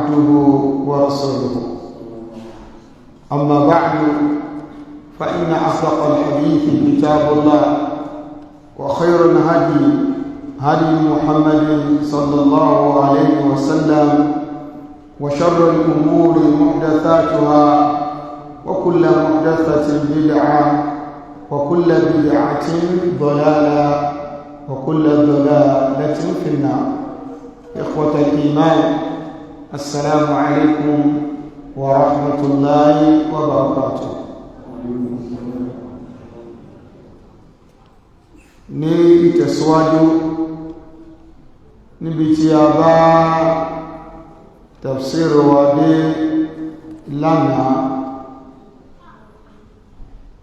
عبده ورسوله. أما بعد، فإن أصدق الحديث كتاب الله، وخير الهدي هدي محمد صلى الله عليه وسلم، وشر الأمور محدثاتها، وكل محدثة بدعة، وكل بدعة ضلالة، وكل ضلالة في النار. إخوة الإيمان، السلام عليكم ورحمة الله وبركاته. Ní ìtẹ̀síwájú níbi tí a bá tafsir wa dé lánàá,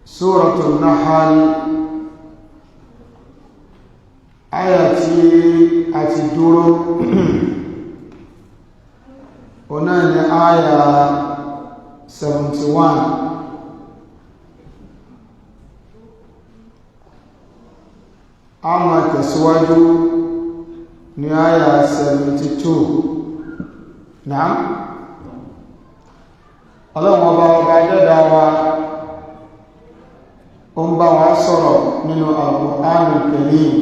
Suratul Nahl, àyà tí a ti dúró ọ̀nà ni àyà 71. A máa tẹ̀síwájú ní àyà 72 náà. Ọlọ́run ọba, ọba dẹ́dà wa, ó ń bá wa sọ̀rọ̀ nínú Al-Qur'anul Karim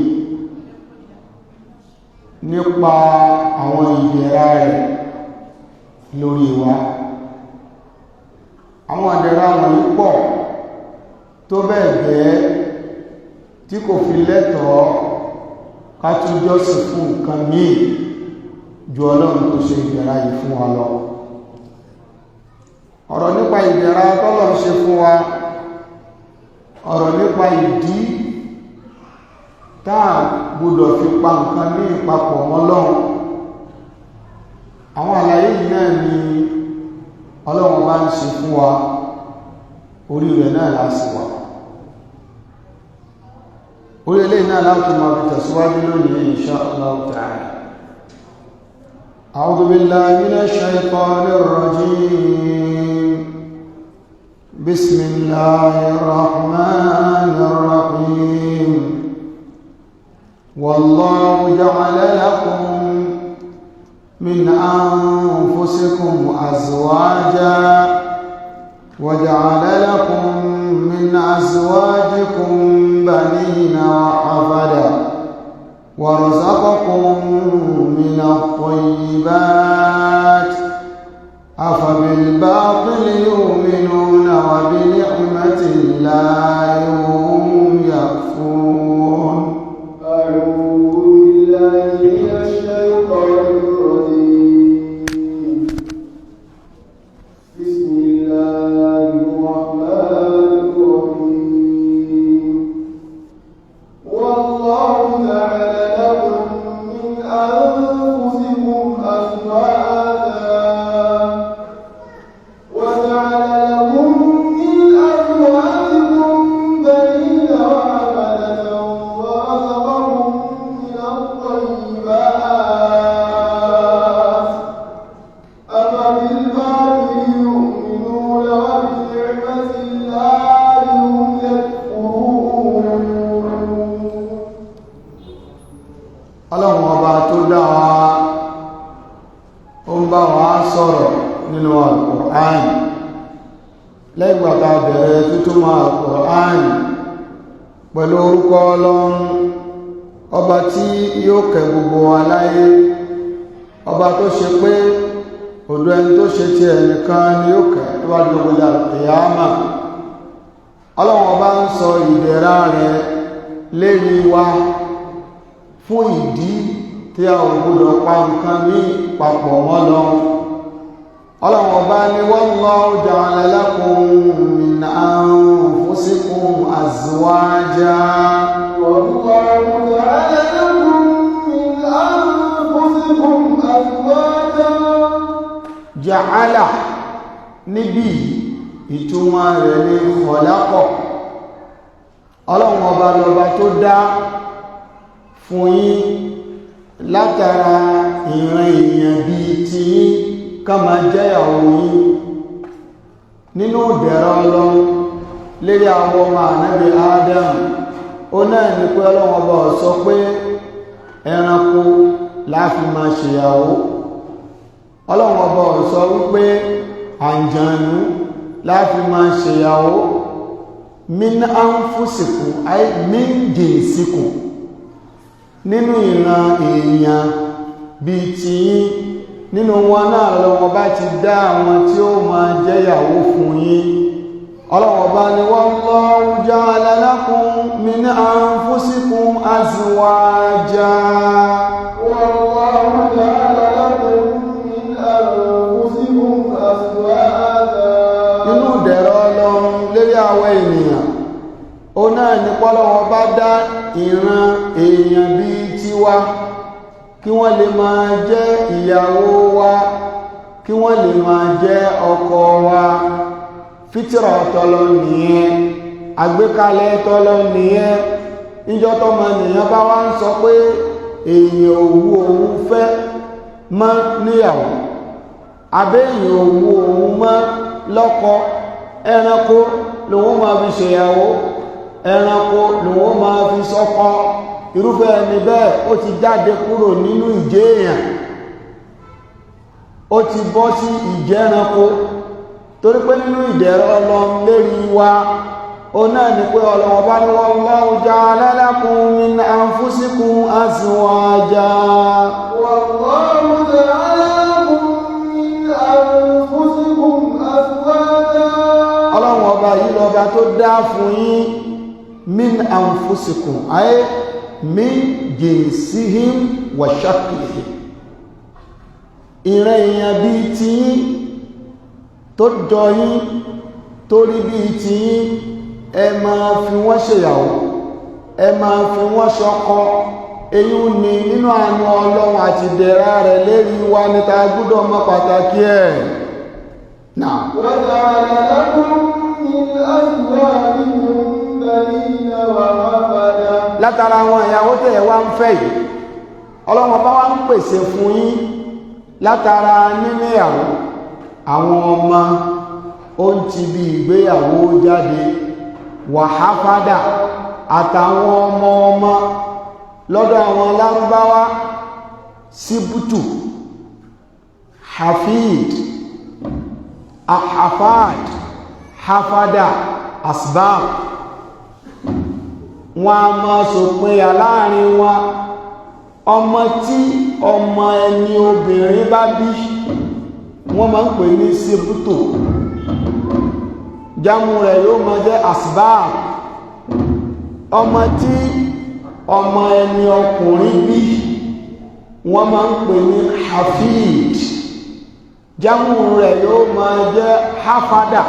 nípa àwọn ìdẹ̀ra rẹ̀ lórí wa. Àwọn ìdẹ̀ra wọ̀nyí pọ̀ tó bẹ́ẹ̀ gẹ́ tí kò fi lẹ́tọ̀ọ́ ká tún jọ́sìn fún nǹkan míì ju Ọlọ́run tó ṣe ìdẹ̀ra yìí fún wa lọ. Ọ̀rọ̀ nípa ìdẹ̀ra tọ́lọ́run ṣe fún wa, ọ̀rọ̀ nípa ìdí táà gbọ́dọ̀ fi pa nǹkan ní ìpapọ̀ mọ́ Ọlọ́run, àwọn àlàyé yìí náà ni Ọlọ́run bá ń ṣe fún wa. Orí rẹ̀ náà láti wà, orí eléyìí náà láti máa fi tẹ̀síwájú lónìí, insha Allah ta'ala. أعوذ بالله من الشيطان الرجيم. بسم الله الرحمن الرحيم. والله جعل لكم من أنفسكم أزواجا وجعل لكم من أزواجكم بنين وحفدة ورزقكم من الطيبات. أفبالباطل يؤمنون وبنعمة الله هم يكفرون. أعوذ بالله من الشيطان الرجيم. بسم الله الرحمن الرحيم. والله جعل لكم من أنفسكم أزواجا وجعل لكم من أزواجكم بنين وحفدة ورزقكم من الطيبات. أفبالباطل يؤمنون وبنعمة الله هم يكفرون. Ọlọ́run ọba tó dá wa, ó ń bá wa sọ̀rọ̀ nínú Al-Qur'an. Lẹ́gbàtà bẹ̀rẹ̀ tútúmọ̀ Al-Qur'an pẹ̀lú orúkọ Ọlọ́run ọba tí yóò kẹ́ gbogbo wa láyé, ọba tó ṣe pé òdó ẹni tó ṣe ti ẹnìkan ni yóò kẹ́ tó bá gbogbo ìyáàmà. Ọlọ́run ọba ń sọ ìdẹ̀ra rẹ̀ lérí wa fún ìdí tí a ò gbọdọ̀ pa nǹkan ní papọ̀ mọ́ lọ. Ọlọ́run ọba ní wallahu ja'ala lakum min anfusikum azwaja. والله جعل لكم من أنفسكم أزواجا. Ja'ala níbí, ìtumọ̀ rẹ̀ ní khalaqa. Ọlọ́run ọba lọba tó dá fún yín látara ìran èèyàn bíi ti yín ká máa jẹ́yàwó yín. Nínú ìdẹ̀ra Ọlọ́run lérí àwọn ọmọ ànábì Adam, ó náà ní pé Ọlọ́run ọba ò sọ pé ẹranko láàfin máa ṣèyàwó. Ọlọ́run ọba ò sọ wípé àǹjànú láfi máa ṣèyàwó. Min anfusikum ay min jinsikum, nínú ìran èèyàn bíi tiyín, nínú wọn náà lọ́wọ́ bá ti dá àwọn tí ó máa jẹ́yàwó fún yín. Ọlọ́wọ́ bá ní wallahu ja'ala lakum min anfusikum azwaja. Wallahu ja'ala lakum min anfusikum azwaja. Inú ìdẹ̀rọ Ọlọ́run lérí àwọn ènìyàn, ó náà ní pọ́lọ́wọ́ bá dá ìran èèyàn bíi tiwa kí wọ́n lè máa jẹ́ ìyàwó wa, kí wọ́n lè máa jẹ́ ọkọ wa. Fítírà tọ́lọ nìyẹn, àgbékalẹ̀ tọ́lọ nìyẹn. Níjọ́ tọ́mọ nìyẹn bá wá ń sọ pé èèyàn òwú òun fẹ́ mọ́ níyàwó, àbẹ́ èèyàn òwú òun mọ́ lọ́kọ, ẹranko lòun máa fi ṣèyàwó, ẹranko lòun máa fi sọ́kọ, irúfẹ́ ẹni bẹ́ẹ̀ ó ti jáde kúrò nínú ìjẹ́ èèyàn, ó ti bọ́ sí ìjẹ́ranko. Torí pé nínú ìdẹ̀rọ Ọlọ́run lérí wa, ó náà ní pé Ọlọ́run bá ní wallahu ja'ala lakum min anfusikum azwaja. Wallahu ja'ala lakum min anfusikum azwaja. Ọlọ́run ọba yìí lọ́ba tó dá fún yín min anfusikum ayé min jinsihim wa shaklihim, ìran èèyàn bíi tiyín tó jọ yín, tó rí bíi tiyín, ẹ máa fi wọ́n ṣèyàwó, ẹ máa fi wọ́n ṣọkọ. Èyí ni nínú àánú Ọlọ́run àti ìdẹ̀ra rẹ̀ lérí wa níta gbọ́dọ̀ mọ̀ pàtàkì ẹ̀ náà. وجعل لكم من أزواجكم بنين وحفدة. Látara àwọn ìyàwó tẹ̀ wá ń fẹ́ yìí, Ọlọ́run ọba wá ń pèsè fún yín látara níníyàwó àwọn ọmọ, ó ń ti bí ìgbéyàwó jáde, wàháfádà, àtàwọn ọmọ ọmọ. Lọ́dọ̀ àwọn Lárúbáwá, síbùtù, hafid, ahafad, hafada, asbab, wọn a máa sòpinya láàrin wọn. Ọmọ tí ọmọ ẹni obìnrin bá bí, wọ́n máa ń pè ní síbùtù, jámù rẹ̀ yóò máa jẹ́ asbab. Ọmọ tí ọmọ ẹni ọkùnrin bí, wọ́n máa ń pè ní hafid, jámù rẹ̀ yóò máa jẹ́ hafada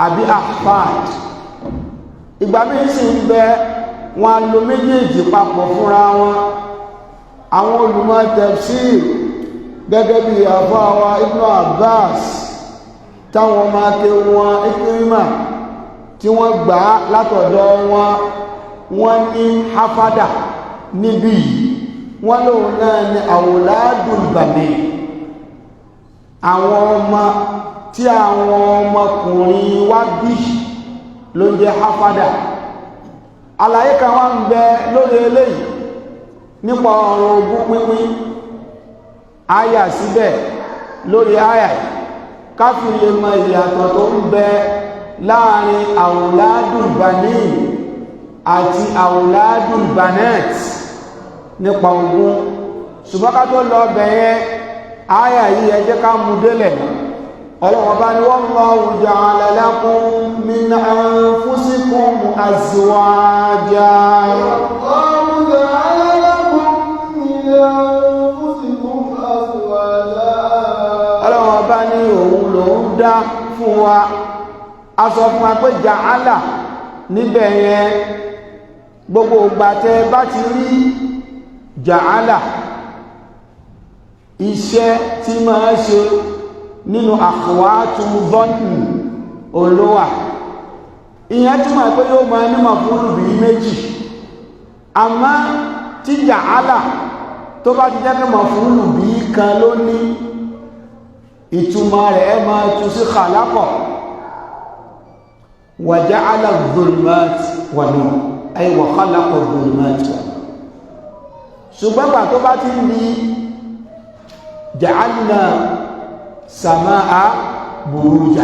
àbí ahfad. Ìgbà míì sì ń bẹ, wọn a lo méjèèjì papọ̀ fúnra wọn. Àwọn olùmọ̀ tafsir gẹ́gẹ́ bí àfáwà Ibn Abbas, táwọn máa ké wọn Ikrima tí wọ́n gbà á látọ̀dọ̀ wọn, wọ́n ní hafada níbí yìí, wọ́n lòun náà ní awladul bani, àwọn ọmọ tí àwọn ọmọkùnrin wá bí ló ń jẹ́ hafada. Àlàyé kan wá ń bẹ lórí eléyìí nípa ọ̀rọ̀ ogún pínpín. Àyà síbẹ̀ lórí àyà yìí, káfí lè mọ ìyàtọ̀ tó ń bẹ láàrin awladul banin àti awladul banat nípa ogún. Ṣùgbọ́n ká tó lọ bẹ̀yẹn, àyà yìí, ẹ jẹ́ ká mú délẹ̀. Ọlọ́wọ́ bá ní wallahu ja'ala lakum min anfusikum azwaja. Wallahu ja'ala lakum min anfusikum azwaja. Ọlọ́wọ́ bá ní òun lòun dá fún wa. A sọ fún wa pé ja'ala níbẹ̀ yẹn, gbogbo ìgbà tẹ́ bá ti rí ja'ala, iṣẹ́ tí máa ṣe nínú akhwatu dhanni olówà. Ìyẹn túmọ̀ pé yóò máa ní maf'ulu bihi méjì. Àmọ́ tí ja'ala tó bá ti jẹ́ pé maf'ulu bihi kan ló ní, ìtumọ̀ rẹ̀ ẹ máa tú sí khalaqa. Wa ja'ala adh-dhulumat wan-nur, ay wa khalaqa adh-dhulumat wan-nur. Ṣùgbọ́n gbà tó bá ti ń di ja'alna Samaa buruja.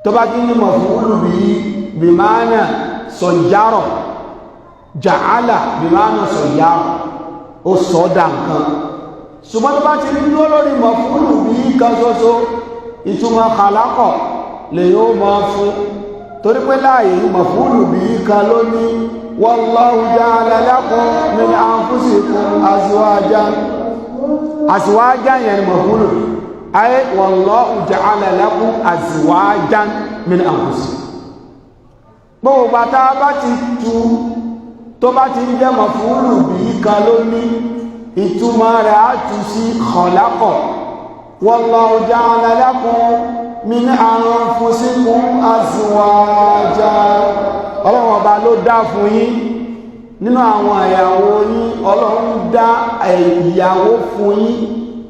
Tó bá ti ní maf'ulu bihi bìmánà sọ̀yárọ̀, ja'ala bìmánà sọ̀yárọ̀, ó sọ́dà nǹkan. Ṣùgbọ́n tó bá ti ní dúró lórí maf'ulu bihi kan ṣoṣo, ìtumọ̀ khalaqa lè yóò máa fún, torí pé láàyè maf'ulu bihi kan ló ní wallahu ja'ala lakum min anfusikum azwajan. Azwajan yẹn ni maf'ulu bihi, ayé wallahu ja'ala lakum azwajan min anfusikum. Gbogbo bàtà bá ti tu tó bá ti ń jẹ́ maf'ulu bihi kan ló ní, ìtumọ̀ rẹ̀ á tu sí khalaqa. Wallahu ja'ala lakum min anfusikum azwaja. Ọlọ́run ọba ló dá fún yín nínú àwọn ìyàwó yín. Ọlọ́run dá ìyàwó fún yín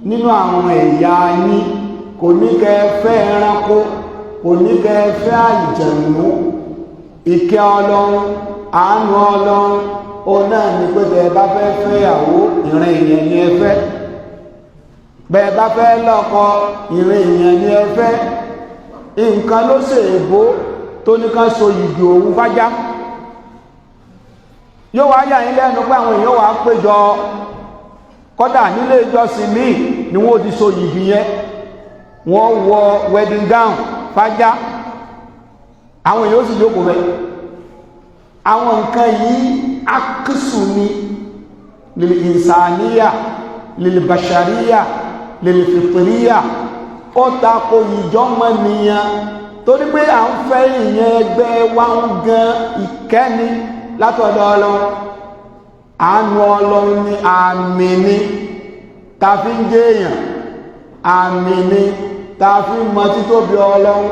nínú àwọn ẹ̀yà yín. Kò ní kẹ́ fẹ́ ẹranko, kò ní kẹ́ fẹ́ àlùjànnú. Ìkẹ́ Ọlọ́run, àánú Ọlọ́run, ó náà ní pé tẹ́ ẹ bá fẹ́ fẹ́yàwó, ìran èèyàn ni ẹ fẹ́. Bẹ́ẹ̀ bá fẹ́ lọ́kọ, ìran èèyàn ni ẹ fẹ́. Nǹkan ló ṣe èbó tó ní ká so yìgì òun fájá. Yóò wá yà yín lẹ́nu pé àwọn èèyàn wà péjọ, kọ́dà nílé ìjọsìn míì ni wọ́n ti so yìgì yẹn, wọ́n wọ wedding gown fájá, àwọn èèyàn ó sì jókòó bẹ́ẹ̀. Àwọn nǹkan yìí akísù ni lil insaniya, lil bashariya, lil fitriya. Ó tako ìjọmọnìyàn, torí pé à ń fẹ́ ìyẹn ẹgbẹ́ wa ń gan ìkẹ́ni látọ̀dọ̀ Ọlọ́run. Àánú Ọlọ́run ní, àmì ni ta fi ń jẹ́ èèyàn, àmì ni ta fi ń mọ títóbi Ọlọ́run.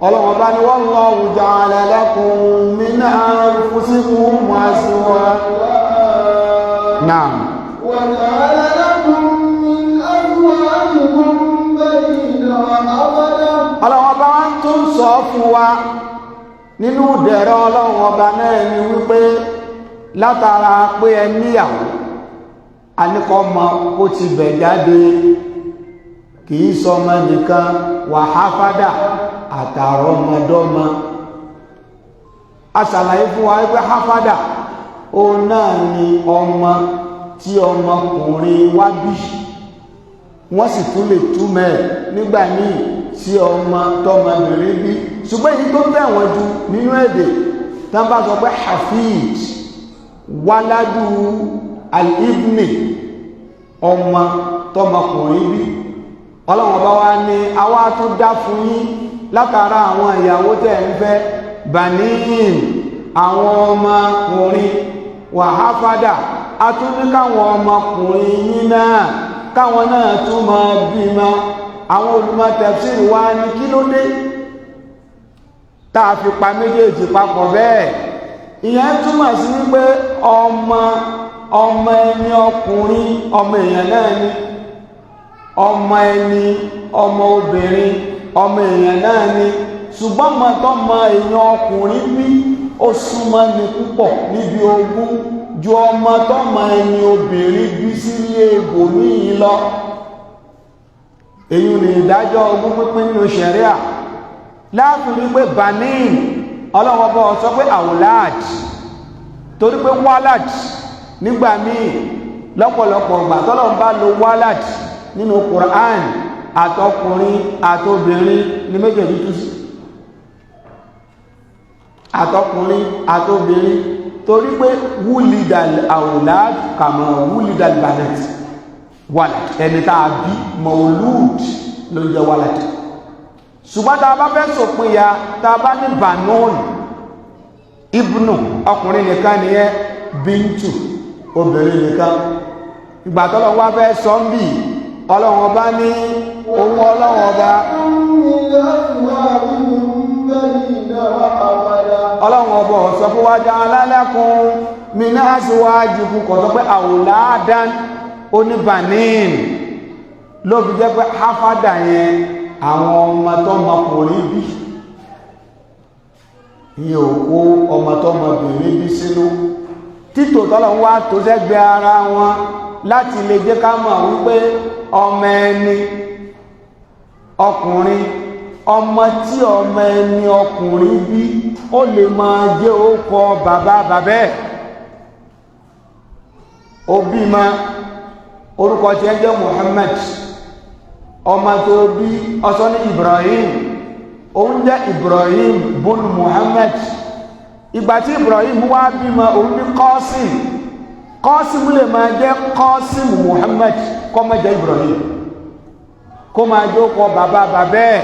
Ọlọ́run ọba ni wallahu ja'ala lakum min anfusikum azwaja. Naam. وجعل لكم من أزواجكم بنين وحفدة. Ọlọ́run ọba wa tún sọ fún wa nínú ìdẹ̀rọ̀ Ọlọ́run ọba náà ni wípé látara pé ẹ níyàwó, aníkọ́ mọ kó ti bẹ̀ jáde, kìí sọmọ nìkan, wàháfádà, àtàrọmọdọ́mọ. A ṣàlàyé fún wa wípé háfádà, òun náà ni ọmọ tí ọmọkùnrin wá bí. Wọ́n sì tún lè túmọ̀ ẹ̀ nígbà míì sí ọmọ tọmọbìnrin bí, ṣùgbọ́n èyí tó tẹ̀wọ̀n jù nínú èdè, tán bá sọ pé hafid, wáládù al-ibni, ọmọ tọmọkùnrin bí. Ọlọ́wọ́n bá wá ní àwa tún dá fún yín látara àwọn ìyàwó tẹ̀ ń fẹ́, banin, àwọn ọmọkùnrin, wàháfádà, a tún ní káwọn ọmọkùnrin yín náà, káwọn náà tún máa bímọ. Àwọn olùmọ̀ tafsir wá ní kí ló dé tá a fi pa méjèèjì papọ̀ bẹ́ẹ̀? Ìyẹn túmọ̀ sí wípé ọmọ ọmọ ẹni ọkùnrin, ọmọ èèyàn náà ni. Ọmọ ẹni ọmọ obìnrin, ọmọ èèyàn náà ni. Ṣùgbọ́n ọmọ tọ́mọ èèyàn ọkùnrin bí, ó súnmọ́ ni púpọ̀ níbi ogún ju ọmọ tọ́mọ ẹni obìnrin bí sílé ibòmíì lọ. Èyí ni ìdájọ́ ogún pínpín nínú ṣẹ̀ríà, láàfin wípé banin, Ọlọ́wọ́ bọ́ sọ pé awlad, torí pé walad nígbà míì, lọ́pọ̀lọpọ̀ ọgbà tọ́lọ́ ń bá lo walad nínú Quran, àtọkùnrin àtobìnrin ní méjèèjì tú sí, àtọkùnrin àtobìnrin, torí pé wulidal awlad kama wulidal banat. Walad, ẹni tá a bí, maulud ló ń jẹ́ walad. Ṣùgbọ́n tá a bá fẹ́ sòpin ya, tá a bá ní banon, ibnu, ọkùnrin nìkan nìyẹn, bintu, obìnrin nìkan. Ìgbà tọ́lọ́ wá fẹ́ sọ ń bì, Ọlọ́run ọba ní ohun Ọlọ́run ọba من أزواجكم بنين وحفدة. Ọlọ́run ọba sọ fún wájá alálẹ́kùn min azwajikum, kò sọ pé awladan, oníbanin ló fi jẹ́ pé háfádà yẹn, àwọn ọmọ tọ́mọkùnrin bí, ìyẹn ò kó ọmọ tọ́mọbìnrin bí sínú. Títò tọ́lọ́run wá tó sẹ́gbẹ́ ara wọn. láti lè jẹ́ ká mọ̀ wípé ọmọ ẹni ọkùnrin, ọmọ tí ọmọ ẹni ọkùnrin bí, ó lè máa jẹ́ orúkọ bàbá bàbá ẹ̀. Ó bímọ, orúkọ tí ẹ jẹ́ Muhammad, ọmọ tó bí ọsọ ní Ibrahim, òun jẹ́ Ibrahim bun Muhammad. Ìgbà tí Ibrahim wá bímọ, òun bí Qasim. Qasim lè máa jẹ́ Qasim Muhammad, kó má jẹ́ Ibrahim, kó máa jẹ́ ọkọ̀ bàbá bàbá ẹ̀,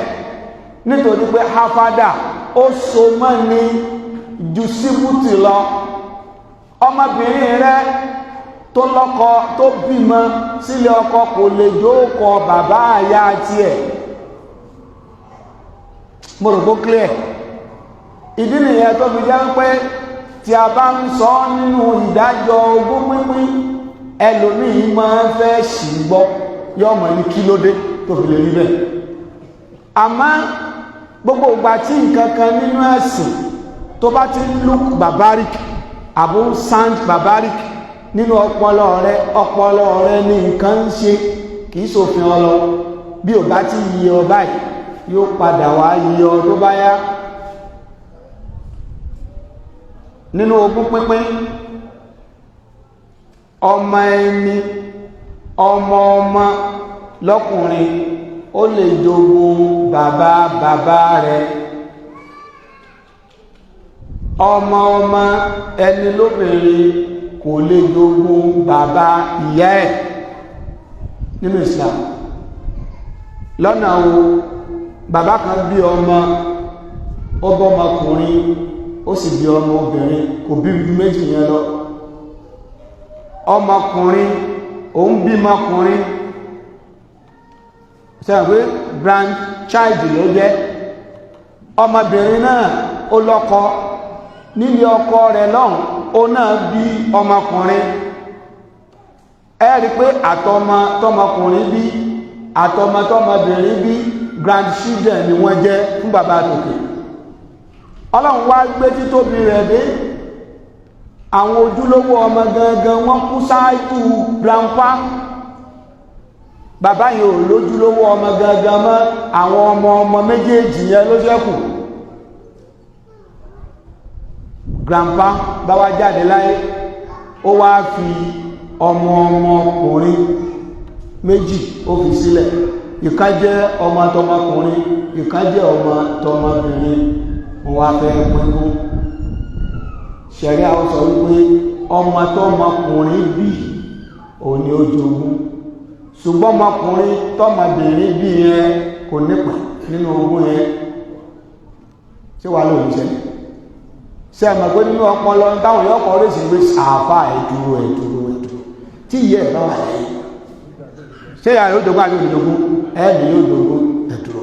nítorí pé hafada ó so mọ́ ní ju síbùtì lọ. Ọmọbìnrin rẹ tó lọ́kọ, tó bímọ sílé ọkọ, kò lè jókòó bàbá àyà tiẹ̀. Mo rò kó clear. Ìdí nìyẹn tó fi jẹ́ pé tí a bá ń sọ nínú ìdájọ́ ogún pínpín, ẹlòmíì máa ń fẹ́ ṣì gbọ́, yóò mọ̀ ní kí ló dé tó fi lè rí bẹ́ẹ̀. Àmọ́ gbogbo ìgbà tí nǹkan kan nínú ẹ̀sìn tó bá ti ń look barbaric àbí sound barbaric nínú ọpọlọ rẹ, ọpọlọ rẹ ní nǹkan ń ṣe, kìí ṣòfin ọlọ. Bí ò bá ti yí ọ báyìí, yóò padà wá yí ọ tó bá yá. Nínú ogún pínpín, ọmọ ẹni, ọmọ ọmọ lọ́kùnrin, ó lè jogún bàbá bàbá rẹ̀. Ọmọ ọmọ ẹni lóbìnrin kò lè jogún bàbá ìyá ẹ̀ nínú Islam. Lọ́nà wo? Bàbá kan bí ọmọ, ó bọ́ ọmọkùnrin, ó sì bí ọmọ obìnrin, kò bí ju méjì yẹn lọ. Ọmọkùnrin, òun bímọkùnrin, sẹ́yìn pé grandchild ló jẹ́. Ọmọbìnrin náà, ó lọ́kọ, nílé ọkọ rẹ̀ lọ́hùn, ó náà bí ọmọkùnrin. Ẹ rí pé àtọmọ tọmọkùnrin bí, àtọmọ tọmọbìnrin bí, grandchildren ni wọ́n jẹ́ fún bàbá àtòkè. Ọlọ́run wá gbé títóbi rẹ̀ dé, àwọn ojúlówó ọmọ gangan, wọ́n kú ṣáájú grandpa. Bàbá yìí ò lójúlówó ọmọ gangan mọ́, àwọn ọmọ ọmọ méjèèjì yẹn ló ṣẹ́kù. Grandpa bá wá jáde láyé, ó wá fi ọmọ ọmọkùnrin méjì ó fi sílẹ̀. Ìkan jẹ́ ọmọ tọmọkùnrin, ìkan jẹ́ ọmọ tọmọbìnrin. Wọ́n wá fẹ́ pínkún. Ṣẹ̀rí àwọn sọ wípé ọmọ tọmọkùnrin bí, òun ni ó jogún, ṣùgbọ́n ọmọkùnrin tọmọbìnrin bí yẹn kò nípìn nínú ogún yẹn. Ṣé wàá lóun ṣẹlẹ̀? Ṣe ẹ̀mọ̀ pé nínú ọpọlọ táwọn yóò kọ́ oríṣìí pé àáfà, ẹ̀dúró, ẹ̀dúró, ẹ̀dúró, tí ìyẹ́ ẹ̀ bá wà lẹ́yìn, ṣé ìyá yóò jogún àbí òjogún? Ẹ̀mí yóò jogún. Ẹ̀dúró,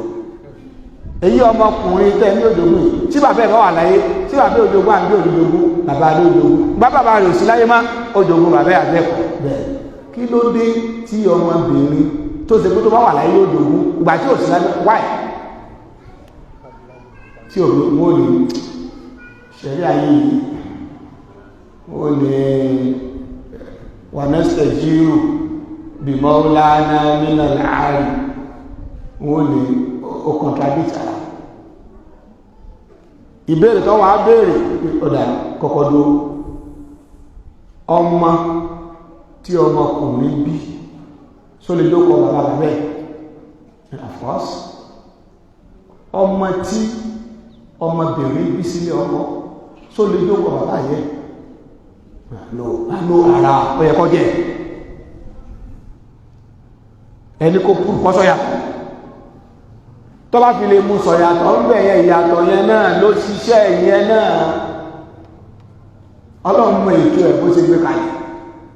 èyí ọmọkùnrin tẹ́ ní òjogún yìí, tí bàbá ẹ̀ bá wà láyé, tí bàbá òjogún àbí òjogún? Bàbá rẹ̀ òjogún. Bá bàbá rẹ̀ ò sí láyé má, òjogún bàbá ẹ̀ àbẹ́kọ̀ bẹ́ẹ̀. Kí ló dé tí ọmọbìnrin tó ṣe pé tó bá wà láyé yóò jogún, ìgbà tí ò sí láyé, wáì tí òbí wọ́n ní ṣẹ̀rí ayé yìí, wọ́n ní wà nẹ́sẹ̀ jíru bí mọ́lánà mínà láàrin, wọ́n ní ó contradict ara. Ìbéèrè tó wà béèrè, ọ̀dà kọ́kọ́ dó, ọmọ tí ọmọkùnrin bí, só lè lókọ bàbá bàbá ẹ̀? Of course. Ọmọ tí ọmọbìnrin bí sílé ọkọ, só lè lókọ bàbá yẹ? No, no, ara ó yẹ kó jẹ́ ẹni kó kọ́ sọ́yà. Tó bá fi lè mú sọ̀yàtọ̀ ń bẹ̀yẹ, ìyàtọ̀ yẹn náà ló ṣiṣẹ́ yẹn náà. Ọlọ́run mọ ètò ẹ̀ bó ṣe gbé kalẹ̀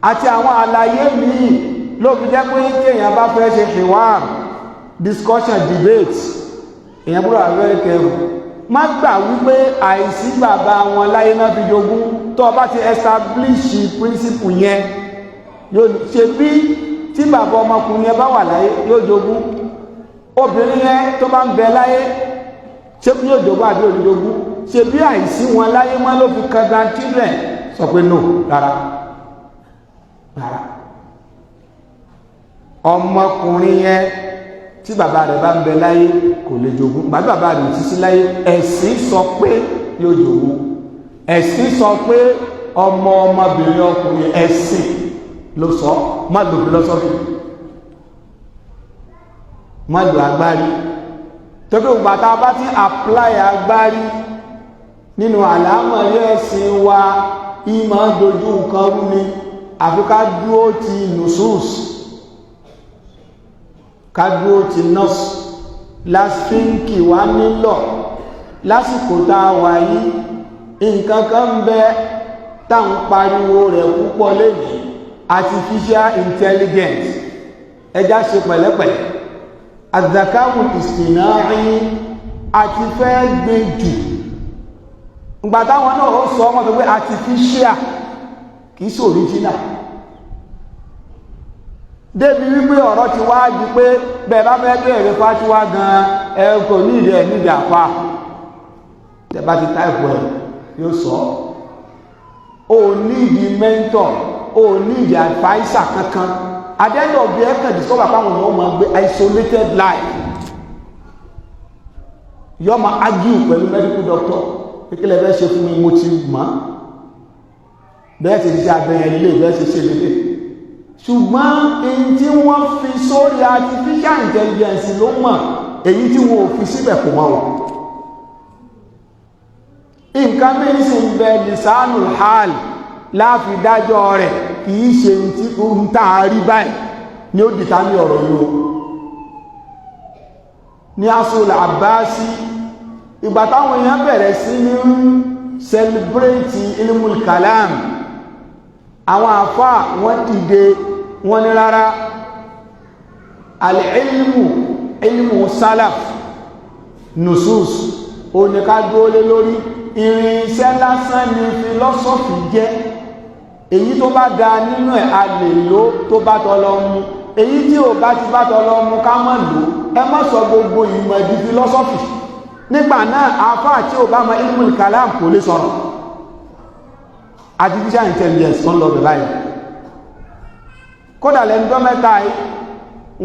àti àwọn àlàyé míì ló fi jẹ́ pé kéèyàn bá fẹ́ ṣe hiwar, discussion, debate, èèyàn búrò very careful. Má gbà wípé àìsí bàbá wọn láyé náà fi jogún. Tó o bá ti establish principle yẹn, yóò ṣe bí tí bàbá ọmọkùnrin yẹn bá wà láyé, yóò jogún. Obìnrin yẹn tó bá ń bẹ láyé, ṣé yóò jogún àbí òjogún? Ṣe bí àìsí wọn láyé mọ́ ló fi kan grandchildren? Sọ pé no, rárá, rárá. Ọmọkùnrin yẹn tí bàbá rẹ̀ bá ń bẹ láyé kò lè jogún. Bàbá bàbá rẹ̀ ti sí láyé, ẹ̀sìn sọ pé yóò jogún. Ẹ̀sìn sọ pé ọmọ ọmọbìnrin ọkùnrin, ẹ̀sìn ló sọ. Má lò philosophy, má lò agbárí. Tó pé ìgbà tá a bá ti apply agbárí nínú àlámọ̀rí ẹ̀sìn wa, ìmọ̀ dojú nǹkan rú ni. Àfi ká dúó ti nusus, ká dúó ti nọ́ọ̀sì lásìkò wá nílọ̀. Lásìkò tá a wà yìí, nǹkan kan ń bẹ tá ń pariwo rẹ̀ púpọ̀ lẹ́yìn, artificial intelligence. Ẹjá ṣe pẹ̀lẹ́pẹ̀lẹ́. Àdàkáwù ìsìnárí àti fẹ́ gbé jù. Ìgbà táwọn náà ó sọ wọ́n sọ pé artificial, kìí sí original. Débi wípé ọ̀rọ̀ ti wá di pé bẹ́ẹ̀ bá fẹ́ bẹ̀rẹ̀ fatiwa gan, ẹ kò ní ìdí ẹ̀ nídìí àfa. Tẹ́ bá ti type ẹ̀, yóò sọ. Ó ní ìdí mentor, ó ní ìdí adviser kankan. At the end of the day, kàn discover pàwọn èèyàn máa gbé isolated life. Yóò máa argue pẹ̀lú medical doctor kékeré bẹ́ẹ̀ ṣe fún mi, mo ti mọ̀ bẹ́ẹ̀ ṣe ṣe abẹ́yẹn lílé, bẹ́ẹ̀ ṣe ṣe lélẹ̀. Ṣùgbọ́n èyí tí wọ́n fi sórí artificial intelligence ló mọ̀, èyí tí wọ́n ò fi síbẹ̀ kò mọ̀ o. Nǹkan méjì sì ń bẹ, lisanul hal láfi dájọ́ rẹ̀. Kìí ṣe tí ó ń tàà rí báyìí ní ó dìtà ní ọ̀rọ̀ yìí o. Ní asul Abbasi, ìgbà táwọn èèyàn bẹ̀rẹ̀ sí ní celebrate ilmul kalam, àwọn àfáà wọ́n dìde, wọ́n ní rárá, al-ilmu ilmu salaf nusus oníkádúó lé lórí. Irinṣẹ́ lásán ni philosophy jẹ́. Èyí tó bá da nínú ẹ̀, a lè lò tó bá tọ́lọ mu. Èyí tí ò bá ti bá tọ́lọ mu, ká má lò. Ẹ má sọ gbogbo ìmọ̀ di philosophy. Nígbà náà, àfáà tí ò bá mọ ilmul kalam kò lè sọ̀rọ̀. Artificial intelligence ń lọ bẹ̀ báyìí. Kódà lẹ́nu tó mẹ́ta yìí,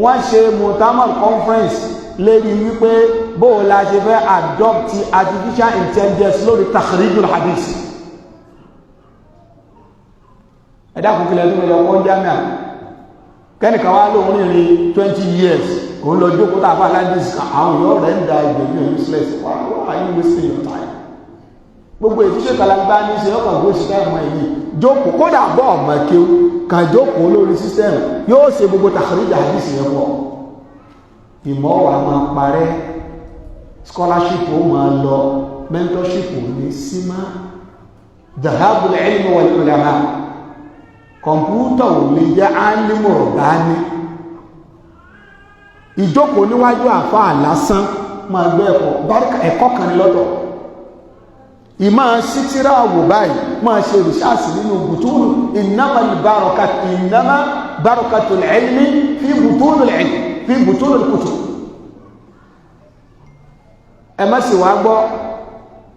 wọ́n ṣe mutamar conference lérí wípé bóò la ṣe fẹ́ adopt artificial intelligence lórí takhrijul hadith. Ẹ̀dá kòkìlẹ̀ tó lọ kọ́ jámíà, kẹ́nìkan wá lóun rìnrìn 20 years, òun lọ jókòó tàbí aládìs, àwọn èèyàn rẹ̀ ń da ìgbẹ̀mí useless. Why are you wasting your time? Gbogbo èyí tí ṣe kalagba ní ṣe ọkàn gbó ṣiṣẹ́ ìmọ̀ èyí, jókòó. Kódà bọ́ ọmọ kéwú kàn jókòó lórí system, yóò ṣe gbogbo takhrij hadith yẹn pọ̀. Ìmọ̀ wà máa parẹ́, scholarship ó máa lọ, mentorship ò ní símá, dhahabul ilmi wal ulama. Kọ̀mpútà ò lè jẹ́ alimu rọ̀bání. Ìjókòó níwájú àfáà lásán máa gbé ẹ̀kọ́ báríkà, ẹ̀kọ́ kan ní lọ́tọ̀. Ìmá sítírà wò báyìí, máa ṣe rìsáàsì nínú bùtúnù. Innama barakat, innama barakatul ilmi fi butunil ilmi, fi butunil kutub. Ẹ má sì wá gbọ́,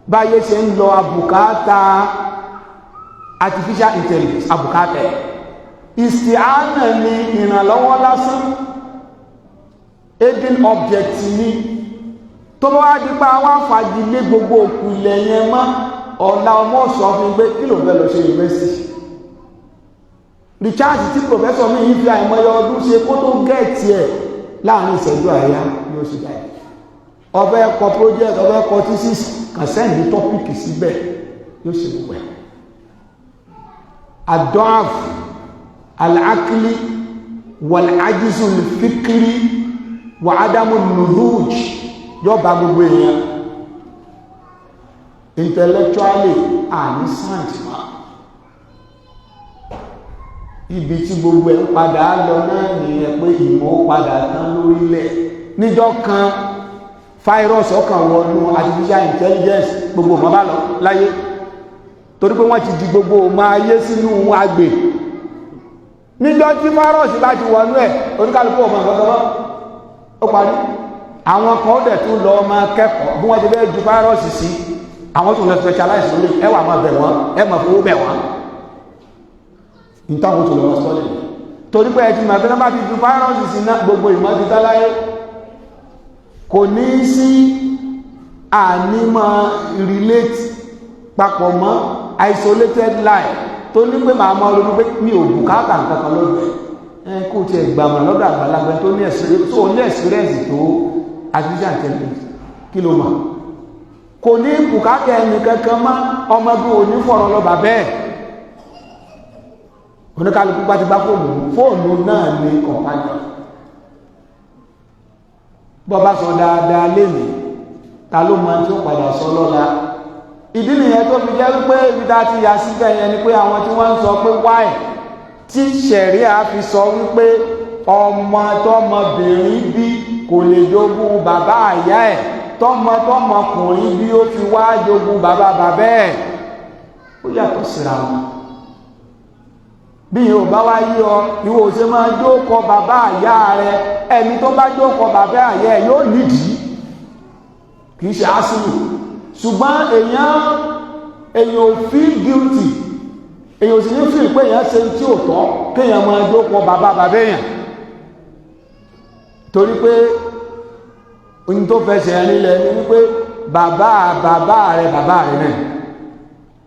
báyé ṣe ń lọ, àbùkátà artificial intelligence, àbùkátà ẹ̀. Isti'ana ni, ìrànlọ́wọ́ lásán, aiding object ni. Tó bá wá dípa wá fagilé gbogbo òkú ilẹ̀ yẹn mọ́, ọ̀la ọmọ sọ fún pé kí ló ń fẹ́ lọ ṣe university recharge tí professor mi yìí fi àìmọye ọdún ṣe kó tó get ẹ̀, láàrin ìṣẹ́jú àyá yóò ṣe báyìí. Ọbẹ̀ kọ project, ọbẹ̀ kọ thesis, kàn send topic síbẹ̀, yóò ṣe gbogbo ẹ̀. Ad-da'f al-aqli wal-ajzu al-fikri wa adamu nuduj yóò bá gbogbo èèyàn. Intellectually, àní sáǹtì máa ibi tí gbogbo ẹ̀ ń padà lọ náà nìyẹn, pé ìmọ̀ padà tán lórílẹ̀. Níjọ́ kan, virus ọkàn wọnú artificial intelligence, gbogbo ọmọ bá lọ láyé, torí pé wọ́n ti di gbogbo ọmọ ayé sínú agbè. Níjọ́ tí virus bá ti wọnú ẹ̀, oníkálukú ọmọ nǹkan kan, ó parí. Àwọn kan ó dẹ̀ tún lọ máa kẹ́kọ̀ọ́ bí wọ́n ti fẹ́ ju virus sí. Àwọn tó lọ specialize lórí ẹ wà, máa bẹ̀ wọ́n, ẹ máa fowó bẹ̀ wọ́n ní táwọn tó lọ sọ́lẹ̀. Torí pé ẹtì màá bá ti ju fáírọ́ọ̀sì sí náà, gbogbo ìmọ̀ ti táláyé. Kò ní sí ànímọ̀ relate papọ̀ mọ́, isolated life tó ní pé màá mọ́ ronú pé mi ò bùkátà nǹkan kan lọ́dọ̀ ẹ, kó tiẹ̀ gbàmọ̀ lọ́dọ̀ àgbàlagbà tó ní experience tó artificial intelligence. Kí ló mọ̀? Kò ní bùkátà ẹnì kankan mọ́. Ọmọ bí ò ní fọ̀rọ̀ lọ bàbẹ́ ẹ̀. Oníkálukú bá ti gbá fóònù, fóònù náà ní companion. Bọ́ bá sọ dáadáa lénìí, ta ló mọ tí ó padà sọ lọ́la? Ìdí nìyẹn tó fi jẹ́ wípé ibi tá a ti yà síbẹ̀ yẹn ni pé àwọn tí wọ́n ń sọ pé why tí ṣẹ̀ríà fi sọ wípé ọmọ tọmọbìnrin bí kò lè jogún bàbá àyá ẹ̀, tọmọ tọmọkùnrin bí ó fi wá jogún bàbá bàbá ẹ̀, ó yàtọ̀ síra wọn. Bí yóò bá wá yí ọ, ìwọ ò ṣe máa jókòó bàbá àyá rẹ. Ẹni tó bá jókòó bàbá àyá ẹ yóò nídìí, kì í ṣe asìlù. Ṣùgbọ́n èèyàn ò feel guilty, èèyàn ò sì ní feel pé èèyàn ṣe tí ò tọ́ kéèyàn máa jókòó bàbá bàbá èèyàn, torí pé ohun tó fẹsẹ̀ nílẹ̀ ni wípé bàbá bàbá rẹ, bàbá rẹ náà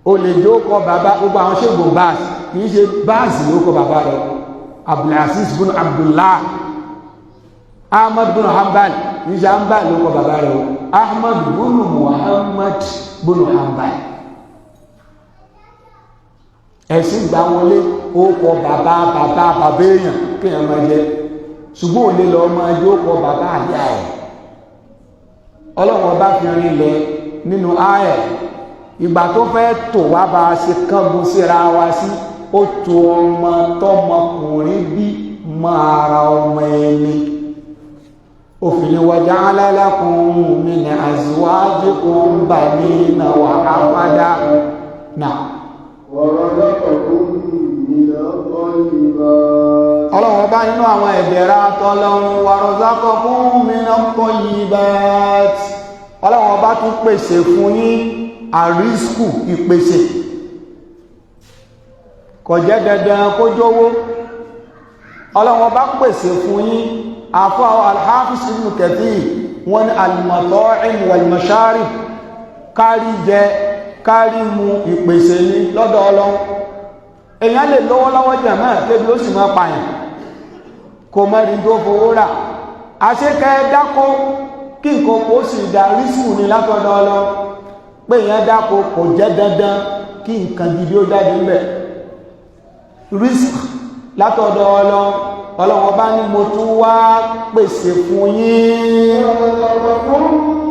o lè jókòó bàbá. Gbogbo àwọn ṣègùn báàsì, kìí ṣe báàsì ló kọ bàbá rẹ, Abdulaziz bin Abdullah. Ahmad bin Hanbal, kìí ṣe Hanbal ló kọ bàbá rẹ o, Ahmad bin Muhammad bin Hanbal. Ẹ̀sìn gbà wọlé, ó kọ bàbá bàbá bàbá èèyàn kéèyàn máa jẹ, ṣùgbọ́n ò lè lọ máa jó kọ bàbá àyà ẹ̀. Ọlọ́run Ọba fi rinlẹ̀ nínú ayẹ̀ ìgbà tó fẹ́ tò wá bá a ṣe kángun síra wa sí, ó tó ọmọ tọmọkùnrin bí mọ́ ara ọmọ ẹni. Òfin ni waja'ala lakum min azwajikum banina wa hafada náà. ورزقكم من الطيبات. Ọlọ́run Ọba nínú àwọn ìdẹ̀ra tọ́lọ́run, warazaqakum minat tayyibat, Ọlọ́run Ọba tún pèsè fún yín àrísìkù. Ìpèsè kò jẹ́ dandan kó jówó. Ọlọ́run Ọba pèsè fún yín. Àfọ́ Al-Hafiz Ibn Kathir, wọ́n ní al-mata'im wal-masharib, kárí jẹ, kárí mu, ìpèsè ní lọ́dọ̀ Ọlọ́run. Èèyàn lè lówó lọ́wọ́ jẹ̀mọ́, kébi ó sì máa pààyàn, kò mẹ́rin tó fowó rà. Àṣekẹ́ dákó kí nǹkan kó sì dá, rísù ní látọ̀dọ̀ Ọlọ́run. Pé èèyàn dákó kò jẹ́ dandan kí nǹkan gidi ó jáde ńbẹ̀, rísù látọ̀dọ̀ Ọlọ́run. Ọlọ́run Ọba ní mo tún wá pèsè fún yín. ورزقكم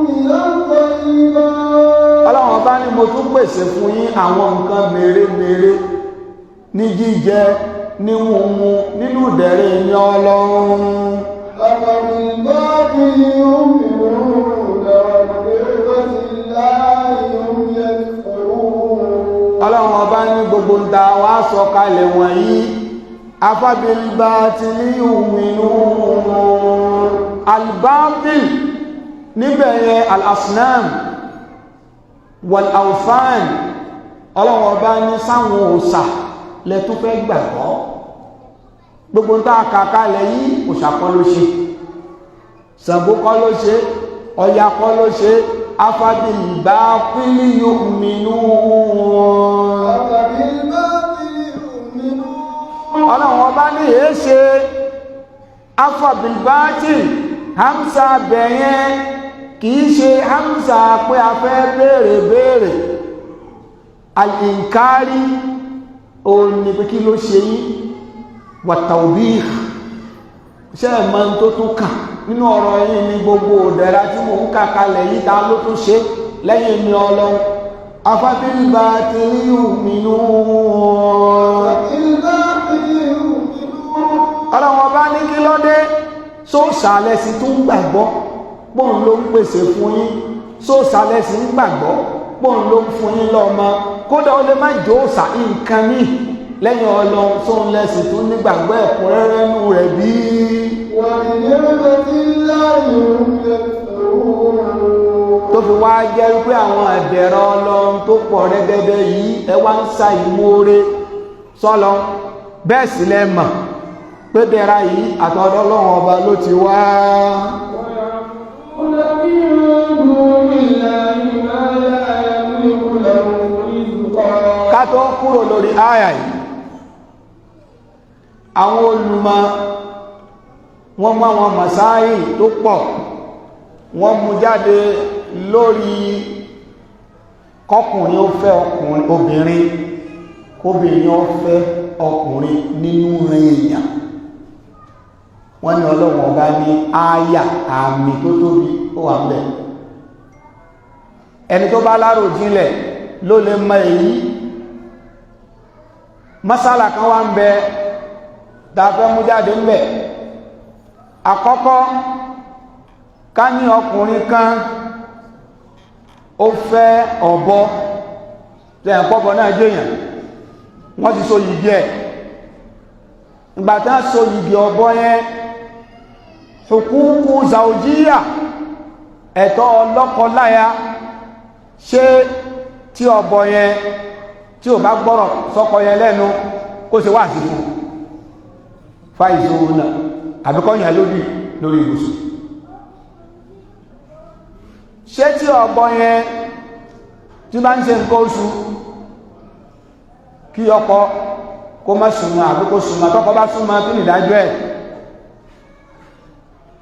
من الطيبات. Ọlọ́run Ọba ní mo tún pèsè fún yín àwọn nǹkan mèremère ní jíjẹ, ní mímu, nínú ìdẹ̀rẹ̀ ní Ọlọ́run. أفبالباطل يؤمنون وبنعمة الله هم يكفرون. Ọlọ́run Ọba ní gbogbo ń ta wá sọ kalẹ̀ wọ̀nyí, أفبالباطل يؤمنون. الباطل níbẹ̀ yẹn, الأصنام والأوثان. Ọlọ́run Ọba ní sáwọn òòṣà lẹ́tún fẹ́ gbàgbọ́? Gbogbo ń tá a kà kalẹ̀ yìí, òòṣà kọ́ ló ṣe, Ṣàngó kọ́ ló ṣe, Ọya kọ́ ló ṣe. أفبالباطل يؤمنون. أفبالباطل يؤمنون. Ọlọ́run Ọba ní èé ṣe. أفبالباطل, hamza bẹ̀yẹn kìí ṣe hamza pé a fẹ́ béèrè béèrè الإنكار. Òun ni pé kí ló ṣe yín? والتوبيخ. Ṣe ẹ̀mọ́ tó tún kà nínú ọ̀rọ̀ yìí ní gbogbo òdẹ̀ra tí mò ń kà kalẹ̀ yìí, ta ló tún ṣe lẹ́yìn mi Ọlọ́run? أفبالباطل يؤمنون. أفبالباطل يؤمنون. Ọlọ́run Ọba ní kí ló dé sóòsàlẹ̀ sí tún gbàgbọ́ pọ́n ló ń pèsè fún yín? Sóòsàlẹ̀ sí ń gbàgbọ́ pọ́n ló ń fún yín lọ́mọ? Kódà ó lè má jó òsà, nǹkan míì lẹ́yìn Ọlọ́run, sóun lẹ́sìn tún nígbàgbọ́ ẹ̀kúnrẹ́rẹ́ nù rẹ̀ bí? وبنعمة الله هم يكفرون. Tó fi wá jẹ́ wípé àwọn ẹ̀dẹ̀rọ Ọlọ́run tó pọ̀ rẹ́gẹ́dẹ́ yìí, ẹ wá ń sa ìmoore sọ́lọ, bẹ́ẹ̀ sì lẹ mọ̀. Pé dẹ̀ra yìí àtọ̀dọ̀ Ọlọ́run Ọba ló ti wá. Ká tó kúrò lórí àyà yìí, àwọn olùmọ̀ wọ́n mú àwọn màsáyì tó pọ̀, wọ́n mú jáde lórí kọkùnrin ó fẹ́ ọkùnrin obìnrin, kóbìnrin ó fẹ́ ọkùnrin nínú èèyàn. Wọ́n ní Ọlọ́run Ọba ní ááyà àmì tó tóbi ó wà ń bẹ̀. Ẹni tó bá lárò jinlẹ̀ ló lè mọ èyí. Masala kan wà ń bẹ tá a fẹ́ mú jáde ń bẹ̀. Àkọ́kọ́, ká ní ọkùnrin kan ó fẹ́ ọ̀bọ, tẹ̀ pọ́bọ náà jẹ́yàn, wọ́n ti so yìgì ẹ̀. Ìgbà tí wọ́n so yìgì ọ̀bọ yẹn, hukuku zawjiya, ẹ̀tọ́ ọlọ́kọ-láya, ṣé tí ọ̀bọ yẹn tí ò bá gbọ́rọ̀ sọ́kọ yẹn lẹ́nu kó ṣe wá sí fún fáìsì náà, àbíkọ́ yẹn lórí lórí ibùsùn? Ṣé tí ọ̀bọ yẹn tí bá ń ṣe nǹkan oṣù, kí ọkọ kó má súnmọ́ àbí kó súnmọ́? Tọ́kọ bá súnmọ́, kí ni ìdájọ́ ẹ̀?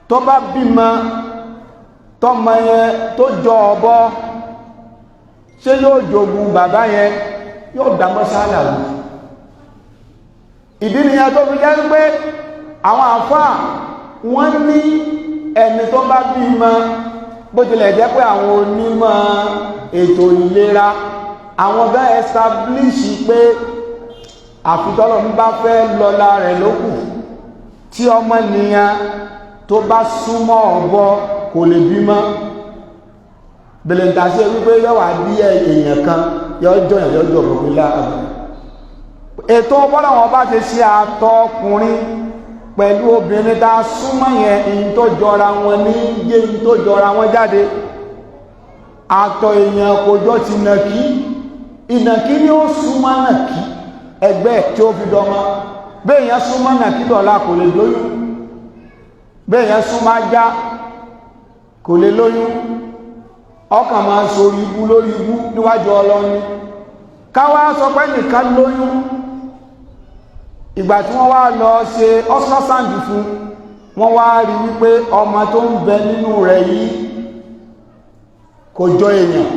Tó bá bímọ, tọ́mọ yẹn tó jọ ọ̀bọ, ṣé yóò jogun bàbá yẹn? Yóò dá mọ́sálà wù. Ìdí nìyẹn tó fi jẹ́ pé àwọn àfáà wọ́n ní ẹni tó bá bímọ, bó tilẹ̀ jẹ́ pé àwọn onímọ̀ ètò ìlera àwọn bá establish pé àfitọ́lọ̀ ń bá fẹ́ lọ́la rẹ̀ lókù, tí ọmọnìyàn tó bá súnmọ́ ọ̀bọ kò lè bímọ. Bèlèǹtàṣe wípé yọ́wà bí èèyàn kan yọ́ jọyàn yọ́ jọ òpin láàbù. Ètò bọ́lá wọn bá ti ṣe àtọ ọkùnrin pẹ̀lú obìnrin tá a súnmọ́ yẹn, in tó jọra wọn ní yé, in tó jọra wọn jáde. Àtọ̀ èèyàn kò jọ ti nàkí, ìnàkí ni ó súnmọ́ nàkí ẹgbẹ́ tí ó fi dọmọ. Béèyàn súnmọ́ nàkí dọ̀la kò lè lóyún, béèyàn súnmọ́ ajá kò lè lóyún. Ọkàn máa sórí ibú lórí ibú níwájú Ọlọ́ni. Káwá sọ pé nìkan lóyún, ìgbà tí wọ́n wá lọ ṣe ultrasound fún, wọ́n wá rí wípé ọmọ tó ń bẹ nínú rẹ̀ yìí kò jọ èèyàn,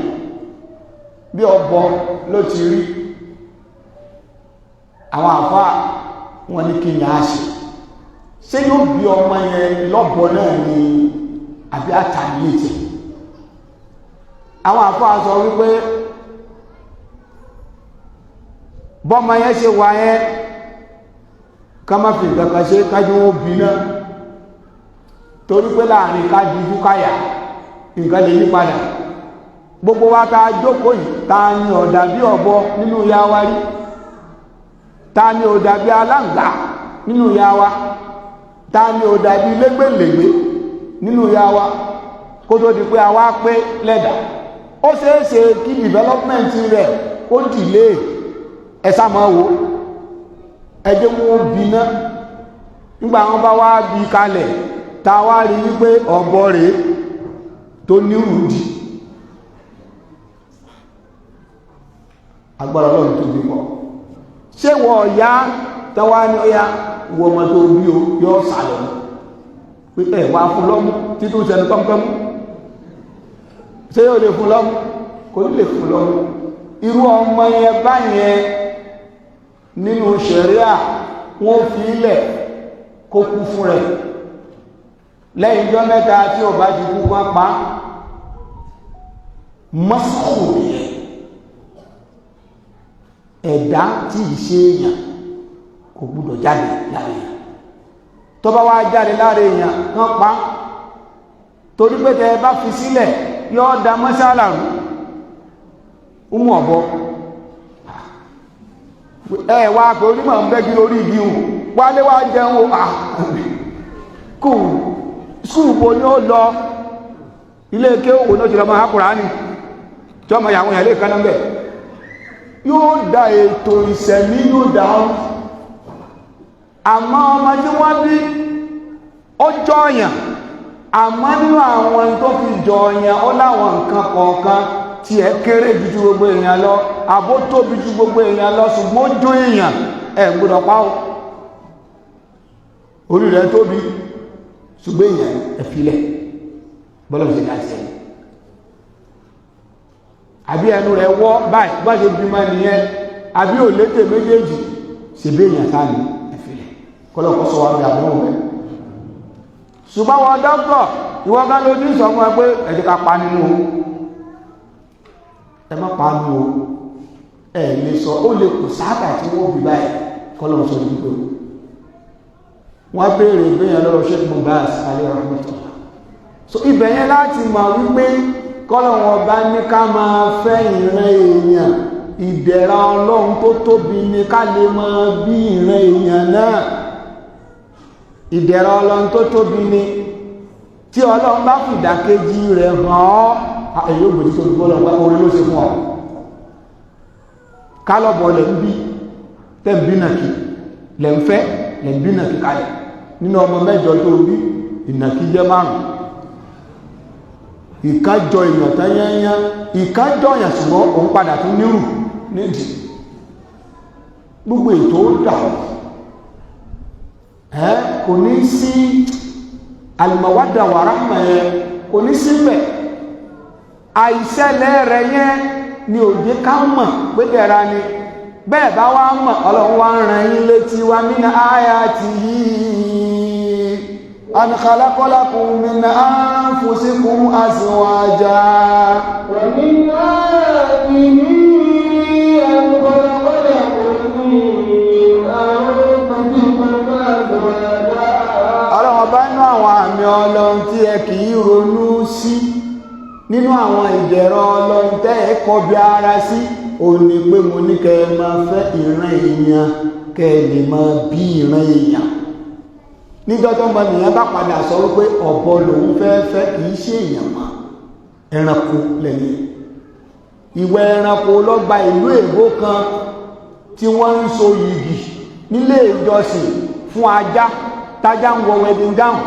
bí ọ̀bọ ló ti rí. Àwọn àfáà wọ́n ní kí ni a ṣe? Ṣé yóò bí ọmọ yẹn lọ́bọ náà ni àbí àtàlẹ́tì? Àwọn àfáà sọ wípé bọ́mọ yẹn ṣe wà yẹn, ká má fi nǹkan kan ṣe, kájú wọn bí náà, torí pé láàrin ká dijú káyà nǹkan lè yí padà. Gbogbo wa ta jókòó yìí, ta ni ọ̀dà bí ọ̀bọ nínú ya wa rí? Ta ni ọ̀dà bí aláǹgbá nínú ya wa? Ta ni ọ̀dà bí lẹ́gbẹ̀lẹ́gbẹ̀ nínú ya wa kó tó di pé a wá pé lẹ́dà? Ó ṣeéṣe kí development rẹ̀ kó delay. Ẹ sá máa wò, ẹjẹ́ wọn bí ná. Nígbà wọn bá wá bí kalẹ̀, ta wá rí wípé ọ̀bọ rèé tó nírùdí, agbára Ọlọ́run tó bí pọ̀. Ṣé wọ ọ̀yá tọ́wá ní ọ̀yá wọ ọmọ tó bí o yọ sàlọ̀ pé ẹ̀ wá fún lọ́mú títún sẹnu kọ́mkọ́mú? Ṣé yóò lè fún lọ́mú? Kò ní lè fún lọ́mú. Irú ọmọ yẹn báyẹn nínú ṣẹ̀ríà, wọ́n fi ilẹ̀ kó kú fún rẹ̀. Lẹ́yìn ijọ́ mẹ́ta tí ò bá ti kú, wọ́n pa mọ́sùkù yẹn. Ẹ̀dá tí ì ṣe èèyàn kò gbúdọ̀ jáde lára èèyàn. Tó bá wá jáde lára èèyàn, kán pa, torí pé tẹ bá fi sílẹ̀, yóò da mọ́sálà rú. Mú ọ̀bọ ẹ wá pé onímọ̀ ń bẹ́gi lórí igi hùn wálé wá jẹun o. Kù skúù bo ní ó lọ? Ilé ké òwò ní ó ti lọ máa Kùránì tí ọmọ ìyàwó yẹn lè kán náà bẹ̀, yóò da ètò ìsẹ̀mí, yóò dá. Àmọ́ ọmọ tí wọ́n bí ó jọyàn, àmọ́ nínú àwọn tó fi jọyàn, ó láwọn nǹkan kọ̀ọ̀kan tí ẹ kéré ju ju gbogbo èèyàn lọ, àbó tóbi ju gbogbo èèyàn lọ, ṣùgbọ́n ó jó èèyàn, ẹ gbọ́dọ̀ pa ó. Orí rẹ̀ tóbi, ṣùgbọ́n èèyàn, ẹ filẹ̀ bọ́lá ṣe dá sí ẹ. Àbí ẹnu rẹ̀ wọ́ báyìí, bá ṣe bímọ nìyẹn, àbí ò létè méjèèjì, ṣe bí èèyàn sáà ní, ẹ filẹ̀. Kọ́lọ́kọ́ sọ wá bí àbúrò rẹ̀. Ṣùgbọ́n wọn dọ́kítọ̀, ìwọ́n ká lójú sọ fún ẹ pé ẹ jẹ́ ká pa nínú o, ẹ má pa nínú o. Ẹ lè sọ, ó lè kù sáàtà tí wọ́n bí báyìí, kọ́lọ́ sọ ní pípé o. Wọ́n béèrè ìgbéyàn lọ́rọ̀ Sheikh Mubaz alayhi rahmatullah. So ibẹ̀ yẹn láti mọ̀ wípé kọ́lọ̀ wọn bá ní ká máa fẹ́ ìran èèyàn, ìdẹ̀ra Ọlọ́run tó tóbi ní ká lè máa bí ìran èèyàn náà. Ìdẹ̀ra Ọlọ́run tó tóbi ní tí Ọlọ́run bá fìdàkejì rẹ̀ hàn ọ́, èyí ò gbèdí tóbi fọ́lọ́run, orí ló ṣe fún ọ. Kálọ̀bọ̀ lẹ̀ ń bí, tẹ́ ń bí nàkí lẹ̀ ń fẹ́, lẹ̀ ń bí nàkí kalẹ̀. Nínú ọmọ mẹ́jọ tó bí, ìnàkí jẹ́ márùn. Ìkájọ èèyàn tán yányán, ìkájọ èèyàn, ṣùgbọ́n òun padà tún nírù nídìí. Gbogbo ètò ó dà ẹ́, kò ní sí al-mawadda wa rahma yẹn, kò ní sí mbẹ̀. Àìṣẹlẹ̀ rẹ̀ yẹn ni òjé ká mọ̀ pé dẹ̀ra ni. Bẹ́ẹ̀ bá wá mọ̀, Ọlọ́run wá ń ran yín létí wa. Min ayatihi an khalaqa lakum min anfusikum azwaja. ومن آياته أن خلق لكم من أنفسكم أزواجا. Ọlọ́run ọba, nínú àwọn àmì Ọlọ́run tí ẹ kì í ronú sí, nínú àwọn ìdẹ̀rọ Ọlọ́run tẹ́ ẹ kọbi ara sí, ò ní pé mo ní kẹ́ ẹ máa fẹ́ ìran èèyàn, kẹ́ ẹ lè máa bí ìran èèyàn. Níjọ́ tó mọ nìyẹn bá padà sọ wípé ọ̀bọ lòun fẹ́ fẹ́, kì í ṣe èèyàn mọ́, ẹranko lẹ́yìn. Ìwẹ̀ ẹranko lọ́gba ìlú èbó kan tí wọ́n ń so yìgì nílé ìjọsìn fún ajá, tájá ń wọ wedding gown,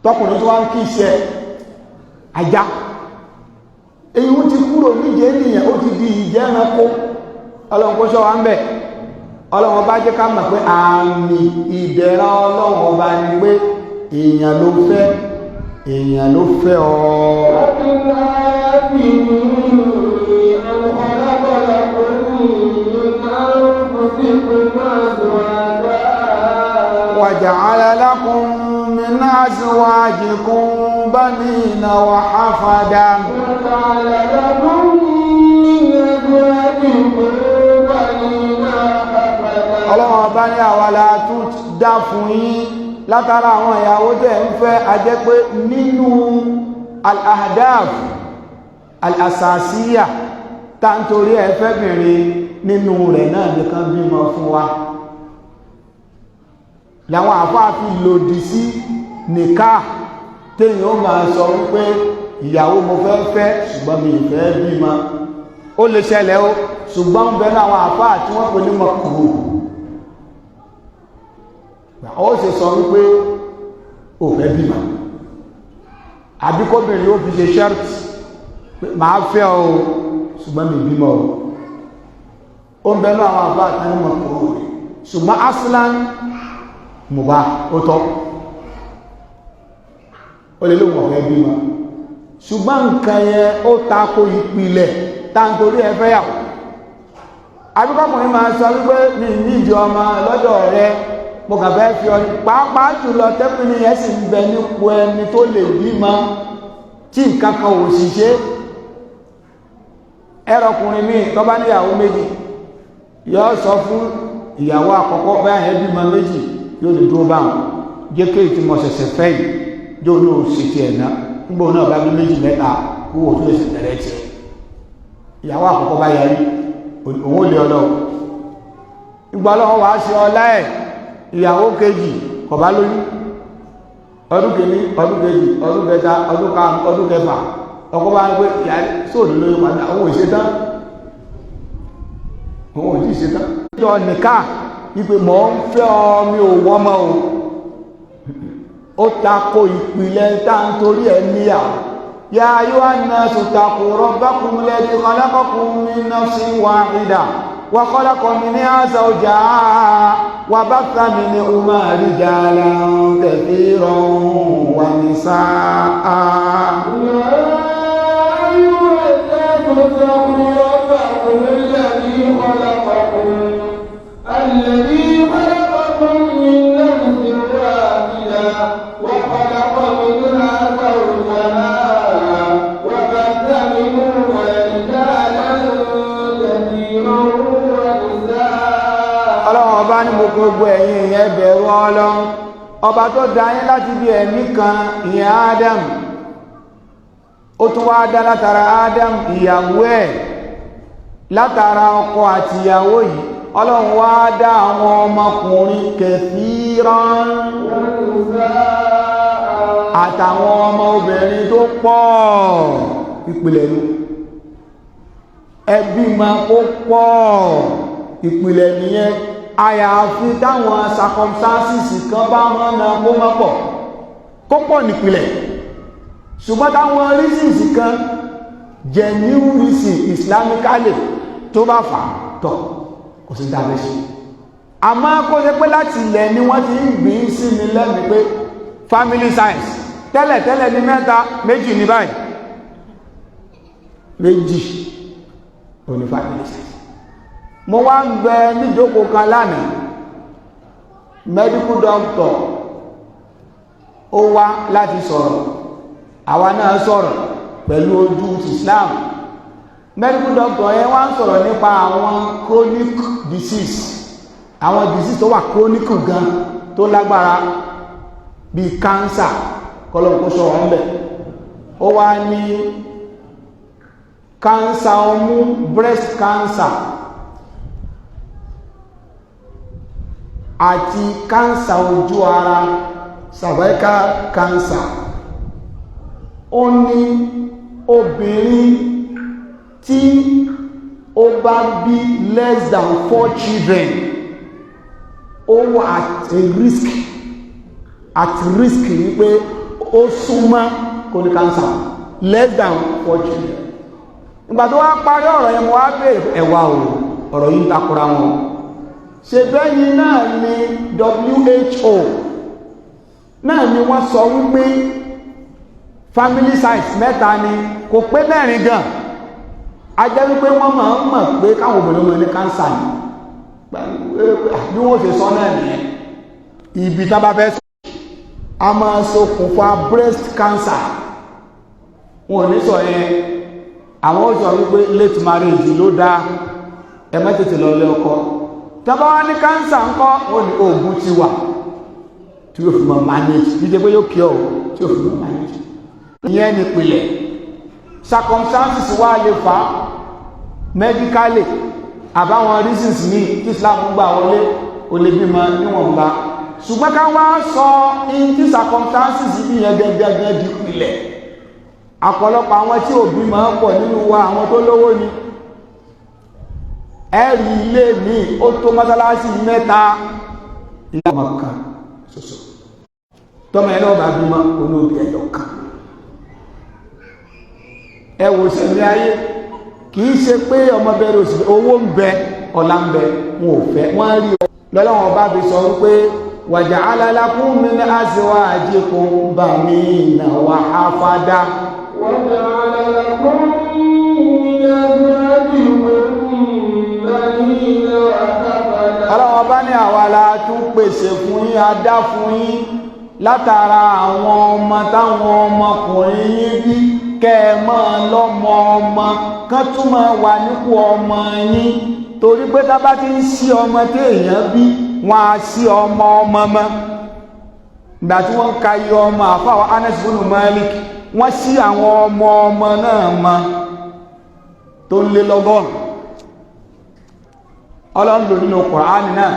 tọkùnrin tó wá ń kí iṣẹ́ ajá. Èyí ó ti kúrò níjẹ́ ènìyàn, ó ti di ìjẹ́ ẹranko. Ọlọ́run kó ṣọ́ wa ń bẹ̀. Ọlọ́run ọba jẹ́ ká mọ̀ pé àmì ìdẹ̀ra Ọlọ́run ọba ni pé èèyàn ló fẹ́, èèyàn ló fẹ́ ọ. ومن آياته أن خلق لكم من أنفسكم أزواجا. وجعل لكم من أزواجكم بنين وحفدة. وجعل لكم من أزواجكم بنين وحفدة. Ọlọ́run ọba ní àwa la tún dá fún yín látara àwọn ìyàwó tẹ́ ń fẹ́. A jẹ́ pé nínú al-ahdaf al-asasiya tá ń torí ẹ fẹ́bìnrin, nínú rẹ̀ náà nìkan bímọ fún wa. Làwọn àfáà fi lòdì sí nìká téèyàn ó máa sọ wípé ìyàwó mo fẹ́ fẹ́, ṣùgbọ́n mi ì fẹ́ bímọ. Ó lè ṣẹlẹ̀ ó, ṣùgbọ́n ń bẹ ní àwọn àfáà tí wọ́n pè ní mọ̀kúrò. Ó ṣe sọ wípé ò fẹ́ bímọ, àbí kóbìnrin ó fi ṣe ṣẹ́rìtì pé màá fẹ́ ọ o, ṣùgbọ́n mi bímọ o. Ó ń bẹ ní àwọn àfáà tí wọ́n mọ̀kúrò rẹ̀, ṣùgbọ́n aslan mubah, ó tọ́. Ó lè lóun ọ̀fẹ́ bímọ, ṣùgbọ́n nǹkan yẹn ó tako ìpìlẹ̀ tá ń torí ẹ fẹ́ yàwó. Àbíkọ́kùnrin máa sọ wípé mi ní ìdí ọmọ lọ́dọ̀ rẹ, mo kàn fẹ́ fi ọ ní, pàápàá jùlọ tẹ́kùnrin yẹn sì ń bẹ nípò ẹni tó lè bímọ tí nǹkan kan ò sì ṣe. Ẹrọkùnrin míì tó bá níyàwó méjì, yóò sọ fún ìyàwó àkọ́kọ́ bẹ́ẹ̀ yẹn bímọ méjì, yóò lè dúró báwọn, jẹ́ kéyìí tí mo ṣẹ̀ṣẹ̀ fẹ́ yìí yóò ní òun ṣe tiẹ̀ náà. Nígbà náà bá bí méjì mẹ́ta, kó wò tó lè ṣe tẹ̀lé tiẹ̀. Ìyàwó àkọ́kọ́ bá yarí, òun ò lè ọlọ́wọ́. Ìgbà ọlọ́wọ́ wàá ṣe ọlá ẹ̀, ìyàwó kejì kò bá lóyún. Ọdún kìíní, ọdún kejì, ọdún kẹta, ọdún karùn, ọdún kẹfà, ọkọ bá ń pé ìyá sóòdù lóyún padà. Òun ò ṣe tán, òun ò tí ì ṣe tán. Ìjọ nìka Wípé mọ̀ ń fẹ́ ọ, mi ò wọ́n mọ́ o. Ó tako ìpìlẹ̀ tá ń torí ẹ̀ níyàwó. يا أيها الناس اتقوا ربكم الذي خلقكم من نفس واحدة وخلق منها زوجها وبث منهما رجالا كثيرا ونساء. يا أيها الناس اتقوا ربكم الذي خلقكم من نفس واحدة وخلق منها زوجها وبث منهما رجالا كثيرا ونساء. Ọlọ́run ọba ní mo gbogbo ẹ̀yin ìyẹn, bẹ̀rù Ọlọ́run ọba tó dá yín láti bí ẹ̀mí kan, ìyẹn Adam. Ó tún wá dá látara Adam ìyàwó ẹ̀. Látara ọkọ àti ìyàwó yìí, Ọlọ́run wá dá àwọn ọmọkùnrin كثيرا ونساء. Àtàwọn ọmọ obìnrin tó pọ̀. Ìpìlẹ̀ ni ẹbí ma kó pọ̀, ìpìlẹ̀ nìyẹn. Àyàfi táwọn circumstances kan bá wọn na kó má pọ̀. Kó pọ̀ nípìlẹ̀, ṣùgbọ́n táwọn reasons kan, genuine reason islamically, tó bá fà tọ̀, kò sí dábẹ́ sí. Àmọ́ kó ṣe pé láti ilẹ̀ ni wọ́n ti ń gbìn sí mi lẹ́mìí pé family size tẹ́lẹ̀ tẹ́lẹ̀ ní mẹ́ta, méjì ní báyìí, méjì òní family size. Mo wá ń bẹ níjókòó kan lánàá, medical doctor ó wá láti sọ̀rọ̀, àwa náà sọ̀rọ̀ pẹ̀lú ojú Islam. Medical doctor yẹn wá ń sọ̀rọ̀ nípa àwọn chronic disease, àwọn disease tó wà chronic gan, tó lágbára, bíi cancer, kọlọ́n kó sọ wọ́n bẹ̀. Ó wá ní cancer ọmú, breast cancer àti cancer ojú ara, cervical cancer. Ó ní obìnrin tí ó bá bí less than four children, ó wà at a risk, at risk wípé ó súnmọ́ kó ní cancer, less than four children. Ìgbà tó wá parí ọ̀rọ̀ yẹn, mo wá bèèrè, ẹ̀wà o, ọ̀rọ̀ yìí ń takora wọn. Ṣe bẹ́yìn náà ni WHO náà ni wọ́n sọ wípé family size mẹ́ta ni, kò pé mẹ́rin gan? A jẹ́ wípé wọ́n máa ń mọ̀ pé káwọn obìnrin mọ̀ ní cancer ni. Bí wọ́n ṣe sọ náà nìyẹn. Ibi tá bá fẹ́ sọ, a máa ṣokùnfà breast cancer, wọn ò ní sọ yẹn. Àwọn ó sọ wípé late marriage ló dáa, ẹ má tètè lọ lé ọkọ. Tọ́bá wá ní cancer ńkọ́? Wọ́n ní oògùn ti wà tí yóò fi mọ̀ manage, bí jẹ́ pé yóò kí ọ, tí yóò fi mọ̀ manage. Ìyẹn nípìlẹ̀. Circumstances wá lè fà á medically, àbáwọn reasons ní tí Islam gbà wọlé, o lè bímọ níwọ̀nba. Ṣùgbọ́n ká wá sọ in tí circumstances bí yẹn gẹ́gẹ́gẹ́ di ìpìlẹ̀. Àpọ̀lọpọ̀ àwọn tí òbí máa ń pọ̀ nínú wa, àwọn tó lówó ni. Ẹ̀rí ilé mi, ó tó mọ́sálásí mẹ́ta, ilé ọmọ kan ṣoṣo. Tọ́mọ ẹ̀ náà bá bímọ, olóòbí ẹyọ kan. Ẹ wò sẹ̀mí ayé. Kìí ṣe pé ọmọ bẹ̀rẹ̀ òsì, owó ń bẹ, ọlá ń bẹ, wọn ò fẹ́ wọ́n rí ọ. Lọ́lọ́wọ́n bá fi sọ wípé وجعل لكم من أزواجكم بنين وحفدة. وجعل لكم من أزواجكم بنين وحفدة. Ọlọ́wọ́n bá ní àwa la tún pèsè fún yín, adá fún yín látara àwọn ọmọ táwọn ọmọkùnrin yín bí, kẹ́ ẹ máa lọ́mọ ọmọ kán tún máa wà nípò ọmọ yín, torí pé tá bá ti ń sí ọmọ tí èèyàn bí, wọn á sí ọmọ ọmọ mọ́. Ìgbà tí wọ́n ń ka iye ọmọ àfáwọn Anas ibn Malik, wọ́n sí àwọn ọmọ ọmọ náà mọ́ tó ń lé lọ́gọ́rùn. Ọlọ́run lò nínú Kùránì náà.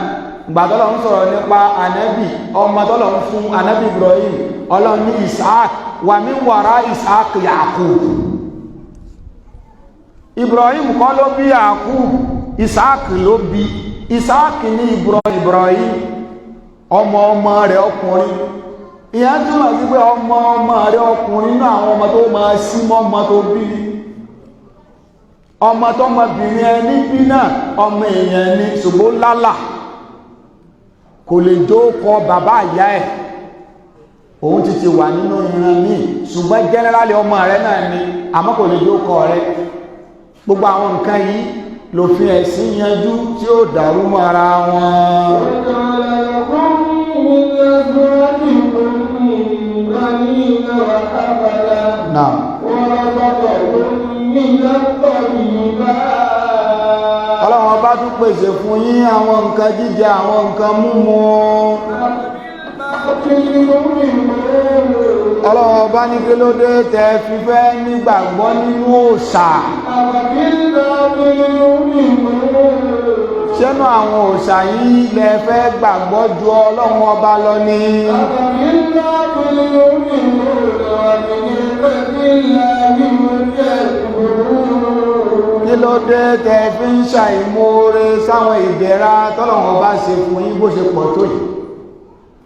Ìgbà tọ́lọ́run sọ̀rọ̀ nípa ànábì, ọmọ tọ́lọ́run fún ànábì Ibrahim, Ọlọ́run ní Isaac ومن وراء Isaac Yakub. Ibrahim kọ́ ló bí Yakub, Isaac ló bí. Isaac ní Ibrahim, ọmọ ọmọ rẹ̀ ọkùnrin. Ìyẹn túmọ̀ sí pé ọmọ ọmọ rẹ̀ ọkùnrin náà, àwọn ọmọ tó máa sí mọ́ ọmọ tó bí, ọmọ tọmọbìnrin ẹni bí náà, ọmọ èèyàn ni, ṣùgbọ́n lálà kò lè jókòó bàbá ìyá ẹ̀. Òun ti ti wà nínú ìran míì, ṣùgbọ́n generally ọmọ rẹ̀ náà ni, àmọ́ kò lè jókòó rẹ̀. Gbogbo àwọn nǹkan yìí lòfin ẹ̀sìn yanjú tí ó dàrú mọ́ ara wọn. وجعل لكم من أزواجكم بنين وحفدة Náà. ورزقكم من الطيبات. Ọlọ́run Ọba tún pèsè fún yín àwọn nǹkan jíjẹ, àwọn nǹkan múmu. Ọlọ́run Ọba ní kí ló dé tẹ́ fi fẹ́ nígbàgbọ́ nínú òòṣà? Ṣẹ́nu àwọn òòṣà yìí lẹ fẹ́ gbàgbọ́ ju Ọlọ́run Ọba lọ ní? Kí ló dé tẹ́ fi ń ṣàìmoore sáwọn ìdẹ̀ra tọ́lọ́run Ọba ṣe fún yín bó ṣe pọ̀ tó yìí?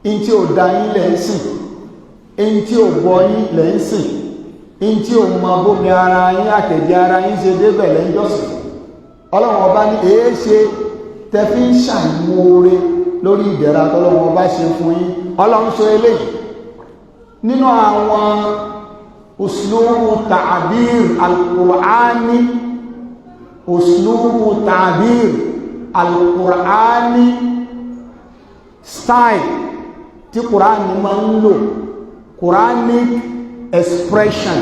In tí ò da yín lẹ̀ ń sìn, in tí ò gbọ́ yín lẹ̀ ń sìn, in tí ò mọ bómi ara yín àtẹ̀jẹ̀ ara yín ṣe débẹ̀ lẹ́ ń jọ́sìn. Ọlọ́run Ọba ní èé ṣe tẹ́ fi ń ṣàìmoore lórí ìdẹ̀ra tọ́lọ́run Ọba ṣe fún yín? Ọlọ́run sọ eléyìí nínú àwọn uslubu ta'bir al-Qur'ani, uslubu ta'bir al-Qur'ani, style tí Qur'ani máa ń lò, Quranic expression,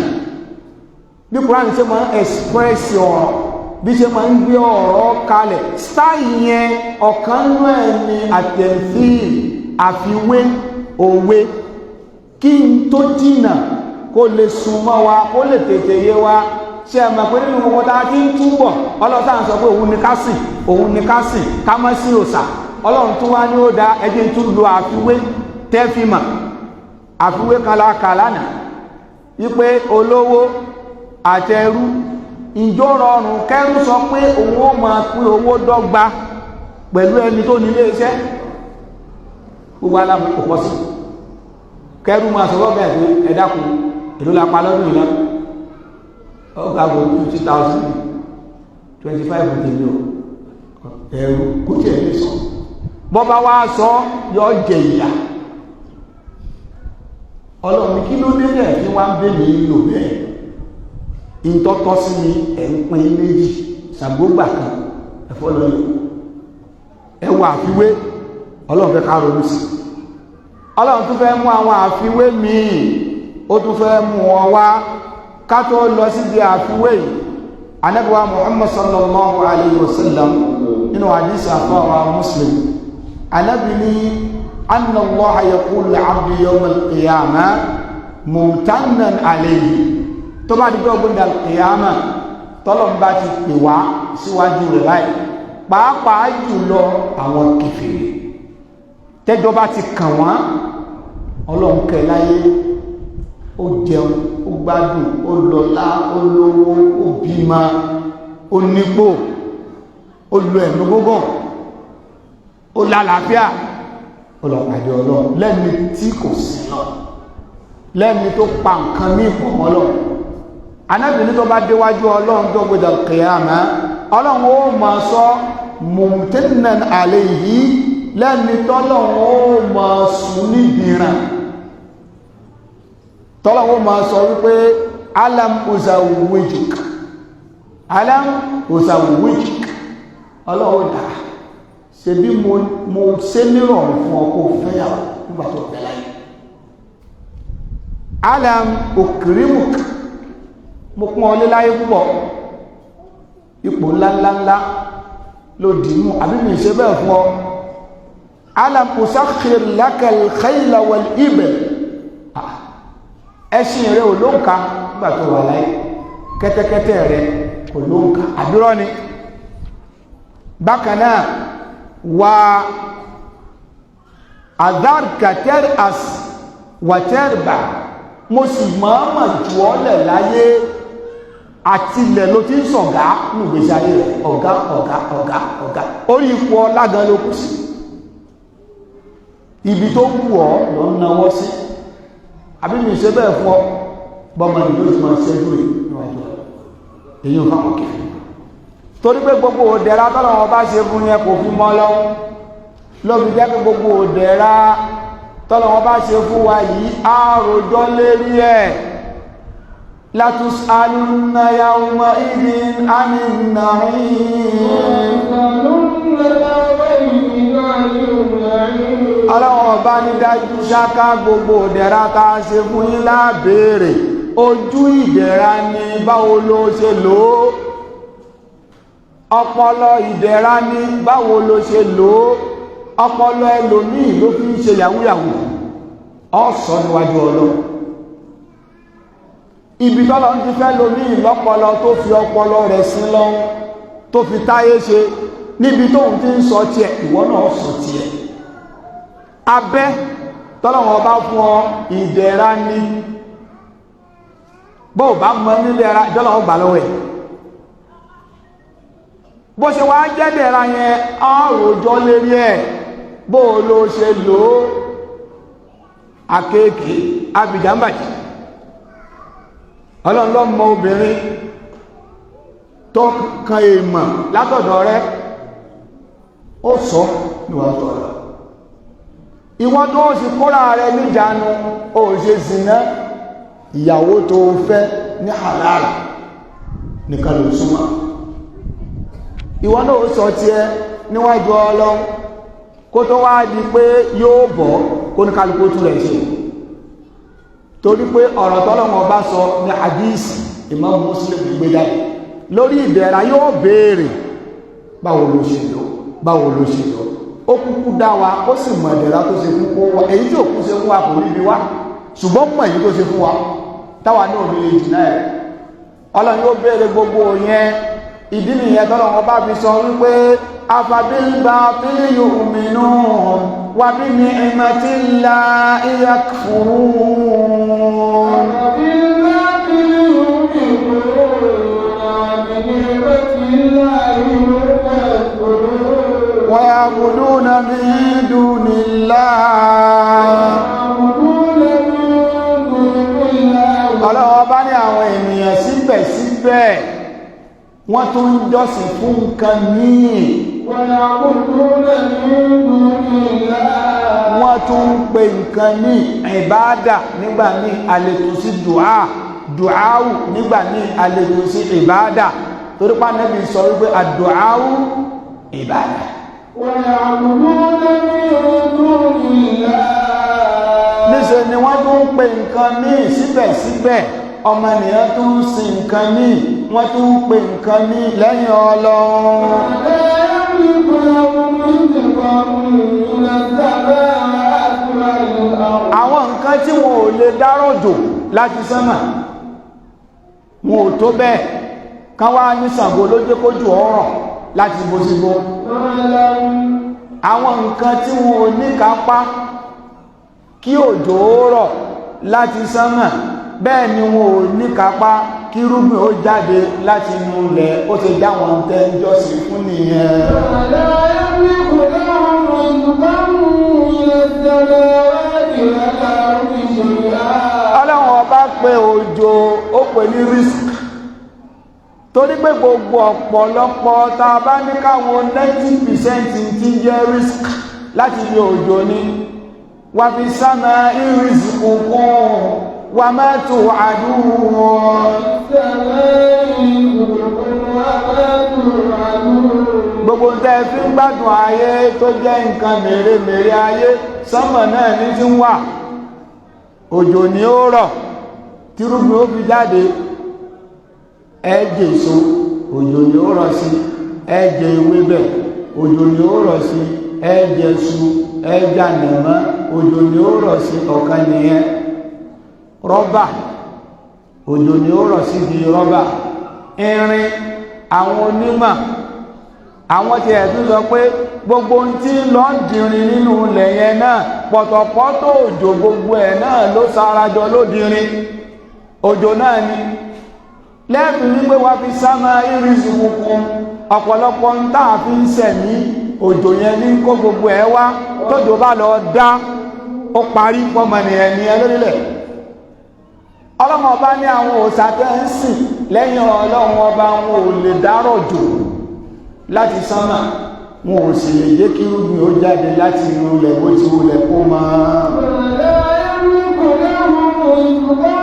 bí Qur'ani ṣe máa ń express ọ̀rọ̀, bí ṣe máa ń gbé ọ̀rọ̀ kalẹ̀, style yẹn, ọ̀kan nú ẹ̀ ní at-tamthil, àfiwé, òwe, kí n tó jìnà kó lè súnmọ́ wa, kó lè tètè yé wa. Ṣe é mọ̀ pé nínú gbogbo tá a ti ń túbọ̀, Ọlọ́run sọ pé òun ni ká sìn, òun ni ká sìn, ká má sí òòṣà. Ọlọ́run tún wá ní ó da ẹjẹ́ tún lo àfiwé tẹ́fìmọ̀. Àfiwé kan la kà lánàá wípé olówó àtẹrú, ìjọ rọrùn kẹrù sọ pé òun ó máa pín owó dọ́gba pẹ̀lú ẹni tó nílé iṣẹ́? Gbogbo aláwọ̀ kò pọ̀ sí kẹrù máa sọ lọ́bẹ̀ pé ẹ dákun, èló la pa lọ́dún yìí náà? Ọ̀gá gbò 50,000, 25 tèmi o. Ẹ̀rù kò tí ẹ̀ lè sọ. Bọ́bá wá sọ, yọ jẹ ìyà. Ọlọ́run, kí ló dé bẹ́ẹ̀ tí wá ń bẹ́ mi lò bẹ́ẹ̀? Ìtọ́tọ́ sí mi, ẹ̀ ń pín méjì, ṣàgbógbà kan, ẹ̀fọ́ lọ́yọ̀. Ẹwà àfiwé Ọlọ́run fẹ́ ká ronú sí. Ọlọ́run tún fẹ́ mú àwọn àfiwé míì, ó tún fẹ́ mú wọn wá. Ká tó lọ síbi àfiwé yìí, Ànábì wa Muhammad sallallahu alayhi wa sallam, nínú hadith àfọwà Muslim, Ànábì ní anna Allaha yaqulu li-abdi yawm al-qiyamah mumtannan alayhi. Tó bá dìgbà ọgbọ́n al-qiyamah, tọ́lọ́n bá ti pè wá síwájú rẹ̀ báyìí, pàápàá jùlọ àwọn kèfèrí, tẹ́jọba ti kàn wọ́n, Ọlọ́run kẹ́ láyé, ó jẹun, ó gbádùn, ó lọ́lá, ó lówó, ó bímọ, ó nípò, ó lo ẹ̀mí gúngùn, ó lálàáfíà, ó lọ pàdé Ọlọ́run lẹ́ni tí kò sí lọ, lẹ́ni tó pa nǹkan ní ìpọ̀mọ́ lọ. Anábìnrin tó bá déwájú Ọlọ́run tó gbọdọ̀ kìyàmá, Ọlọ́run ó máa sọ mumtannan alayhi, lẹ́ni tọ́lọ́run ó máa sùn níbìràn, tọ́lọ́run ó máa sọ wípé alam uzawwijuk, alam uzawwijuk. Ọlọ́run dà ṣe bí mo ṣe nírọ̀rùn fún ọ kó fẹ́yàwó nígbà tó bẹ̀ láyé. Alam ukrimuk, mo pọ́n ọ lé láyé púpọ̀, ipò ńláńláńlá ló dì mú, àbí mi ṣe bẹ́ẹ̀ fún ọ? Alam usakhir lakal khayla wal ibl, ẹṣin rẹ ò lóǹkà nígbà tó wà láyé, kẹ́tẹ́kẹ́tẹ́ rẹ kò lóǹkà, àbúrọ́ ni? Bákan náà, wà àdárkàtẹ́r as wàtẹ́rbà, mo sì mọ̀ọ́mọ̀ jù ọ́ lẹ̀ láyé. Àti ilẹ̀ ló ti ń sọ̀gá ní ìgbésí ayé rẹ̀. Ọ̀gá, ọ̀gá, ọ̀gá, ọ̀gá. Orí ipò ọlá gan ló kù sí. Ibi tó wù ọ́ lọ ń nawọ́ sí. Àbí mi ṣe bẹ́ẹ̀ fún ọ? Bọ́mọ ìlú ti máa ṣẹ́jú rẹ̀ níwájú ọ̀rọ̀. Èyí ò fáwọn kẹfẹ́. Torí pé gbogbo òdẹ̀ra tọ́lọ́wọ́ bá ṣe fún yẹn kò fi mọ́ lọ́wọ́. Ló fi jẹ́ pé gbogbo òdẹ̀ra tọ́lọ́wọ́ bá ṣe fún wa yìí, á rojọ́ lérí ẹ̀. لتسألن يومئذ عن النعيم. Ọlọ́run ọba ní dájú ṣáká, gbogbo ìdẹ̀ra tá a ṣe fún yín lábẹ́ẹ̀rẹ̀. Ojú ìdẹ̀ra ni, báwo ló ṣe lò ó? Ọpọlọ ìdẹ̀ra ni, báwo ló ṣe lò ó? Ọpọlọ ẹlòmíì ló fi ń ṣe yàwúyàwó. Ọ̀sọ́ níwájú Ọlọ́run, ibi tọ́lọ́ ń ti fẹ́ lómi lọ́pọlọ tó fi ọpọlọ rẹ̀ sí lọ́hún, tó fi táyé ṣe, níbi tóun ti ń sọ tiẹ̀, ìwọ náà sọ tiẹ̀. Abẹ́ tọ́lọ́wọ́n bá fún ọ, ìdẹ̀ra ni. Bó o bá mọ nílẹ̀ tọ́lọ́wọ́n gbà lọ́wọ́ ẹ̀, bó ṣe wá jẹ́dẹ̀ra yẹn, àròjọ lérí ẹ̀. Bó o lo ṣe lò ó? Akéèké abìjàmbàjì. Ọlọ́run ló mọ obìnrin tó kan èèmọ̀ látọ̀dọ̀ rẹ. Ó sọ níwájú ọ̀rọ̀. Ìwọ́n tó sì kóra rẹ níjànú, ó ṣe zìnà. Ìyàwó tó fẹ́ ní halal nìkan ló súnmọ́. Ìwọ́n náà sọ tiẹ̀ níwájú Ọlọ́run, kó tó wá di pé yóò bọ̀ kó ní kálukú tún rẹ̀ ṣe. Torí pé ọ̀rọ̀ tọ́lọ́wọ́n bá sọ ní hadith Imam Muslim gbé jáde lórí ìdẹ̀ra, yóò béèrè, báwo ló ṣe lò? Báwo ló ṣe lò? Ó kúkú dá wa, ó sì mọ̀ ìdẹ̀ra tó ṣe fún kó wa. Èyí tí òkú ṣe fún wa kò níbi wá, ṣùgbọ́n mọ̀ èyí tó ṣe fún wa táwa ní òní lè jìnnà ẹ̀. Ọlọ́run yóò béèrè gbogbo yẹn. Ìdí nìyẹn tọ́lọ́run bá fi sọ wípé أفبالباطل يؤمنون وبنعمة الله يكفرون. أفبالباطل يؤمنون وبنعمة الله يكفرون. ويعبدون من دون الله. ويعبدون من دون الله. Ọlọ́wọ́ bá ní àwọn ènìyàn, síbẹ̀síbẹ̀ wọ́n tún ń jọ́sìn fún nǹkan míì. ويعبدون من دون الله. Wọ́n tún ń pe nǹkan ní ìbáàdà. Nígbà míì, àlètò sí dùá, dùáwù. Nígbà míì, àlètò sí ìbáàdà, torí pa Ànábì sọ wípé àdùáwù ìbáàdà. ويعبدون من دون الله. Níṣẹ́ ni wọ́n tún ń pe nǹkan míì. Síbẹ̀síbẹ̀, ọmọnìyàn tún ń sin nǹkan míì, wọ́n tún ń pe nǹkan míì lẹ́yìn Ọlọ́run. لا يملك لهم رزقا من السماوات والأرض. Àwọn nǹkan tí wọn ò lè dáròjò láti sánmà, wọn ò tó bẹ́ẹ̀ kán wá ní Ṣàngó ló jẹ́ kójú ọ̀rọ̀ láti bó síbó. واعلم. Àwọn nǹkan tí wọn ò ní kápá kí òjò ó rọ̀ láti sánmà, bẹ́ẹ̀ ni wọn ò ní kápá kí irúgbìn ó jáde láti inú ilẹ̀. Ó ti dá wọn tẹ́ ń jọ́sìn fún nìyẹn. لا يملك لهم رزقا من السماوات والأرض شيئا. Ọlọ́run ọba pé òjò, ó pè ní rizq, torí pé gbogbo ọ̀pọ̀lọpọ̀ tá a bá ní káwọn 90% tí ń jẹ́ rizq láti ní òjò ni. وفي السماء رزقكم وما توعدون. السماء رزقكم وما توعدون. Gbogbo tẹ́ fi ń gbádùn ayé tó jẹ́ nǹkan mèremère ayé, sánmọ̀ náà ní tí ń wà. Òjò ni ó rọ̀ tírúgbìn ó fi jáde, ẹ̀jẹ̀ èso, òjò ni ó rọ̀ sí, ẹ̀jẹ̀ ewébẹ̀, òjò ni ó rọ̀ sí, ẹ̀jẹ̀ su, ẹ̀jẹ̀ ànàmọ́, òjò ni ó rọ̀ sí. Ọ̀kan nìyẹn. Rọ́bà, òjò ni ó rọ̀ sí di rọ́bà. Irin, àwọn onímọ̀, àwọn tí ẹ̀ tún sọ pé gbogbo ohun tí lọ ń dirin nínú ilẹ̀ yẹn náà, pọ̀tọ̀pọ̀tọ̀ òjò, gbogbo ẹ̀ náà ló sarajọ ló dirin. Òjò náà ni. Lẹ́ẹ̀fì wípé wá fi sámà iris kúkú, ọ̀pọ̀lọpọ̀ ń tàà fi ń sẹ̀mí, òjò yẹn ní kó gbogbo ẹ̀ wá. Tójò bá lọ dá, ó parí fọmọnìyàn ní ẹ lórílẹ̀. Ọlọ́run Ọba ní àwọn òòṣà tẹ́ ń sìn lẹ́yìn Ọlọ́run Ọba, wọn ò lè dárọ̀ jò láti sánmà, wọn ò sì lè jẹ́ kí irúgbìn ó jáde láti inú ilẹ̀ bó ti wulẹ̀ kó máa. ولا يملك لهم رزقا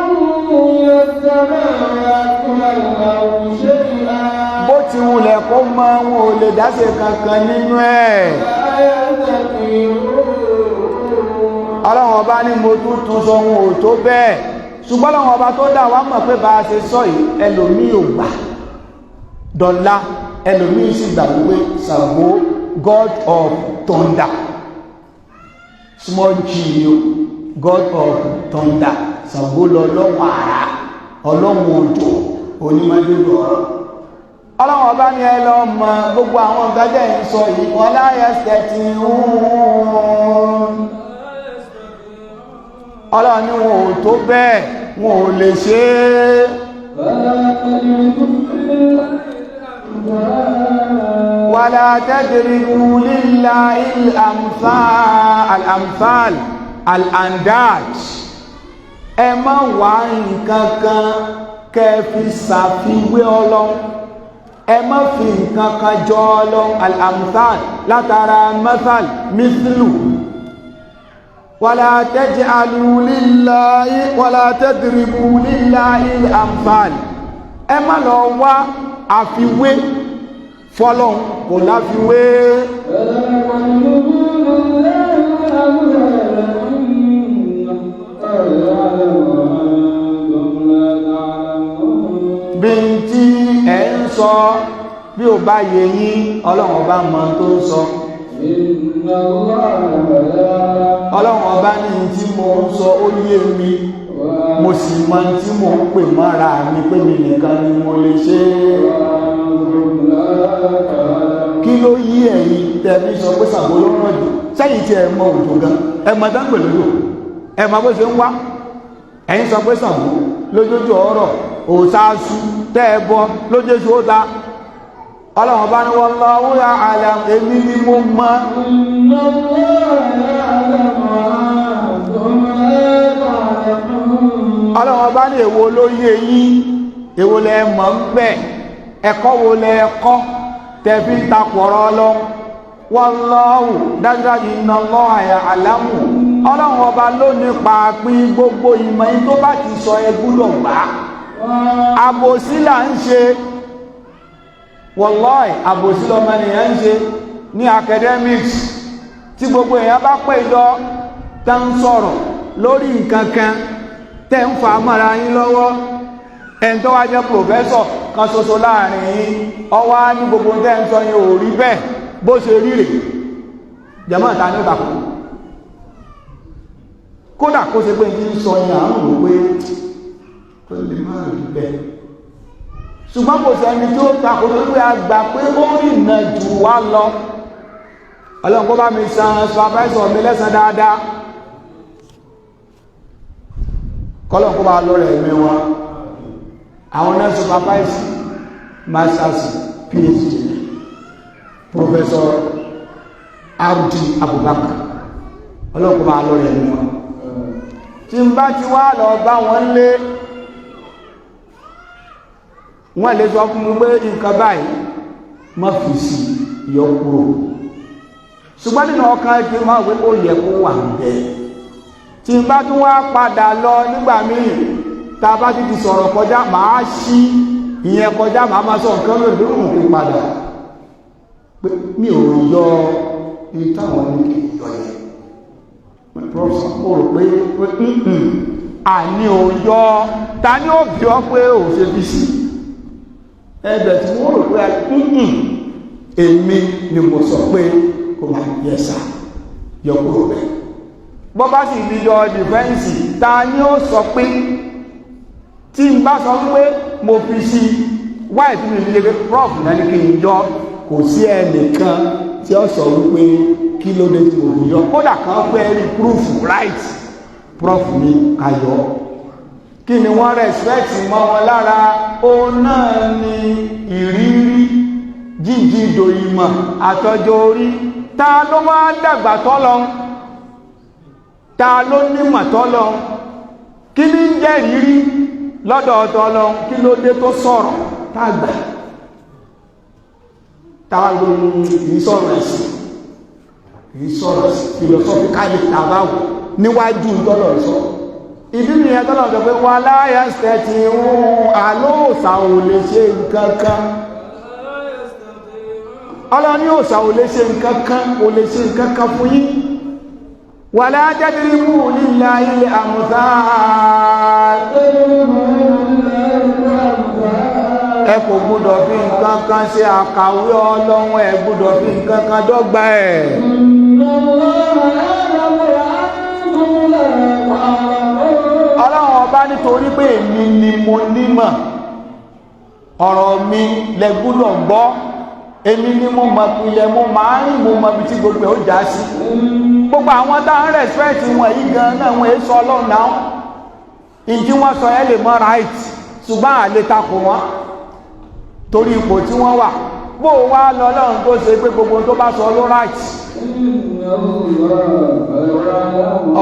من السماوات والأرض شيئا. Bó ti wulẹ̀ kó máa, wọn ò lè dáṣe kankan nínú ẹ̀. لا يستطيعون. Ọlọ́run Ọba ní mo tún tún sọ, wọn ò tó bẹ́ẹ̀. Ṣùgbọ́n Ọlọ́run Ọba tó dá wa mọ̀ pé bá a ṣe sọ yìí, ẹlòmíì ò gbà dọ̀la, ẹlòmíì sì gbà wípé Ṣàngó, god of thunder, small g ni o, god of thunder, Ṣàngó lọ lọ́wọ́ àrá, Ọlọ́run òjò, onímọ̀jòjò ọ̀rọ̀. Ọlọ́run Ọba ní ẹ lọ mọ gbogbo àwọn nǹkan tẹ́ ń sọ yìí, wọn láyé ṣẹ̀tì ń. Ọlọ́run ní wọn ò tó bẹ́ẹ̀, wọn ò lè ṣe é. فلا تضربوا الأمثال. ولا تضربوا لله الأمثال، الأمثال الأنداد. Ẹ má wá nǹkan kan kẹ́ fi ṣàfiwé Ọlọ́run, ẹ má fi nǹkan kan jọ Ọlọ́run. الأمثال látara مثل، مثل. ولا تجعلوا لله، ولا تضربوا لله الأمثال. Ẹ má lọ wá àfiwé fọ́lọ́hun, kò láfiwé. فلا تضربوا لله الأمثال إن الله يعلم وأنتم لا تعلمون. Bí n tí ẹ ń sọ bí ò bá yé yín, Ọlọ́run Ọba mọ tó ń sọ. إن الله يعلم. Ọlọ́run Ọba ní tí mo ń sọ ó yé mi, mo sì mọ tí mo ń pè mọ́ra mi pé mi nìkan ni mo lè ṣe é. وأنتم لا تعلمون. Kí ló yí ẹ̀yin tẹ̀mí sọ pé Ṣàngó ló rán jù sẹ́yìn tí ẹ mọ òjò gan? Ẹ mọ tán pè lójò, ẹ mọ bó ṣe ń wá. Ẹ̀yin sọ pé Ṣàngó lójójú ọ̀rọ̀ òṣàṣù tẹ́ ẹ bọ lójójú ó ta. Ọlọ́run bá ní والله يعلم, èmi ni mo mọ. إن الله يعلم وأنتم لا تعلمون. Ọlọ́run bá ní èwo ló yé yín? Èwo lẹ mọ̀ ń bẹ̀? Ẹ̀kọ́ wo lẹ kọ́ tẹ́ fi ń takọ̀rọ̀ Ọlọ́run? والله, dájúdájú, إن الله يعلم, Ọlọ́run Ọba ló nípa pín gbogbo ìmọ̀ yín. Tó bá ti sọ, ẹ gbúdọ̀ gbà á. Àbòsí là ń ṣe, wallahi, àbòsí lọmọnìyàn ń ṣe ní academics. Tí gbogbo èèyàn bá pè jọ tá ń sọ̀rọ̀ lórí nǹkan kan tẹ́ ń fa mọ́ra yín lọ́wọ́, ẹni tó wá jẹ́ professor kan ṣoṣo láàrin yín, ọwá ní gbogbo tẹ́ ń sọ yín ò rí bẹ́ẹ̀, bó ṣe rí rèé. Jẹ́mọ́, ta ní ó takò? Kódà kó ṣe pé ní ń sọ yín, à ń rò pé ó lè má rí bẹ́ẹ̀, ṣùgbọ́n kò sẹ́ni tí ó takò tó pé a gbà pé ó rìnà jù wá lọ. Ọlọ́run kó bá mi san supervisor mi lẹ́san dáadáa, kọ́lọ́run kó bá lọ́rẹ̀ ẹ̀mí wọn. Àwọn náà supervise masters, PhD, Professor R.D. Abubakar. Ọlọ́run kó bá lọ́rẹ̀ ẹ̀mí wọn. Tí n bá ti wá lọ bá wọn lé, wọ́n lè sọ fún mi pé nǹkan báyìí, má fi sí, yọ kúrò. Ṣùgbọ́n nínú ọkàn ẹgbẹ́ máa wé, ó yẹ kó wà bẹ́ẹ̀. Tí n bá tún wá padà lọ nígbà míì, tá a bá ti ti sọ̀rọ̀ kọjá, màá ṣí ìyẹn kọjá, màá máa sọ nǹkan lórí lórí pé padà pé mi ò yọ ní táwọn ní kí n yọ yẹn. Professor, ó rò pé àní ò yọ. Ta ni ó bí ọ pé ò ṣe fi sí ẹbẹ̀ tí wọ́n rò pé èmi ni mo sọ pé kò máa yẹ sá yọ kúrò bẹ́ẹ̀? Bọ́ bá sì díjọ defence, ta ni ó sọ pé tí n bá sọ wípé mo fi sí wáyé tí mi fi lè pé prof náà ní kí n yọ? Kò sí ẹnìkan tí ó sọ wípé kí ló dé tí mo fi yọ, kódà kan fẹ́ rí proof. Right, prof ní ká yọ. Kí ni wọ́n respect mọ́ wọn lára? Ó náà ni ìrírí, jíjìdò ìmọ̀ àtọjọ́ orí. Ta ló wá dàgbà tọ́lọ? Ta ló nímọ̀ tọ́lọ? Kí ní ń jẹ́ ìrírí lọ́dọ̀ tọ́lọ? Kí ló dé tó sọ̀rọ̀ tàgbà táwa gbogbo kìí sọ̀rọ̀ ẹ̀sìn, kìí sọ̀rọ̀ philosophically tàbáwò níwájú tọ́lọ̀ sọ? Ìdí nìyẹn tọ́lọ̀ sọ pé wà láyà stẹ̀tì ń àlóòsà ò lè ṣe nǹkan kan. Ọlọ́ní òsà ò lè ṣe nǹkan kan, ò lè ṣe nǹkan kan fún yín. Wà látẹ́dìrí mú lílá ilẹ̀ àmúta, ẹ kò gbọ́dọ̀ fi nǹkan kan ṣe àkàwé Ọlọ́run, ẹ gbọ́dọ̀ fi nǹkan kan dọ́gba ẹ̀. Ọlọ́run ọba, nítorí pé èmi ni mo nímọ̀, ọ̀rọ̀ mi lẹ gbọ́dọ̀ gbọ́. Èmi ni mo mọ̀ pilẹ̀, mo máa ń rìn, mo mọ̀ ibi tí gbogbo ẹ̀ ó já sí. Gbogbo àwọn tá ń respect wọn yìí gan náà, wọn èso Ọlọ́run náà. Ìdí wọ́n sọ ẹ lè mọ́ right, ṣùgbọ́n àlè takò wọn torí ipò tí wọ́n wà. Bó wá lọ Ọlọ́run tó ṣe pé gbogbo tó bá sọ ló right.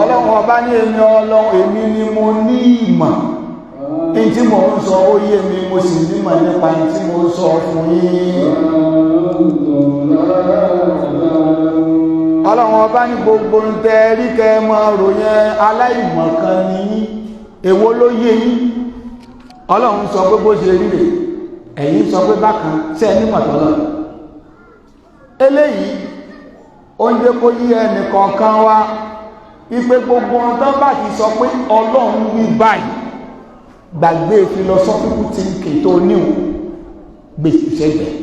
Ọlọ́run ọba ní èmi Ọlọ́run, èmi ni mo ní ìmọ̀. In tí mo ń sọ ó yé mi, mo sì nímọ̀ nípa in tí mo ń sọ fún yín. Ọlọ́run ọba ní gbogbo ń tẹ rí kẹ mọ́ ròyìn, aláìmọ̀kan ni yín. Èwo ló yé yín? Ọlọ́run sọ pé bó ṣe rí rè, ẹ̀yin sọ pé bákan. Ṣe nímọ̀ tọ́lọ̀? Eléyìí ó ń jẹ́ kó yí ẹnì kọ̀ọ̀kan wa wípé gbogbo ohun tán bá ti sọ pé Ọlọ́run wí báyìí, gbàgbé philosophical thinking tó níwò, gbèsè sẹ́gbẹ̀ẹ́.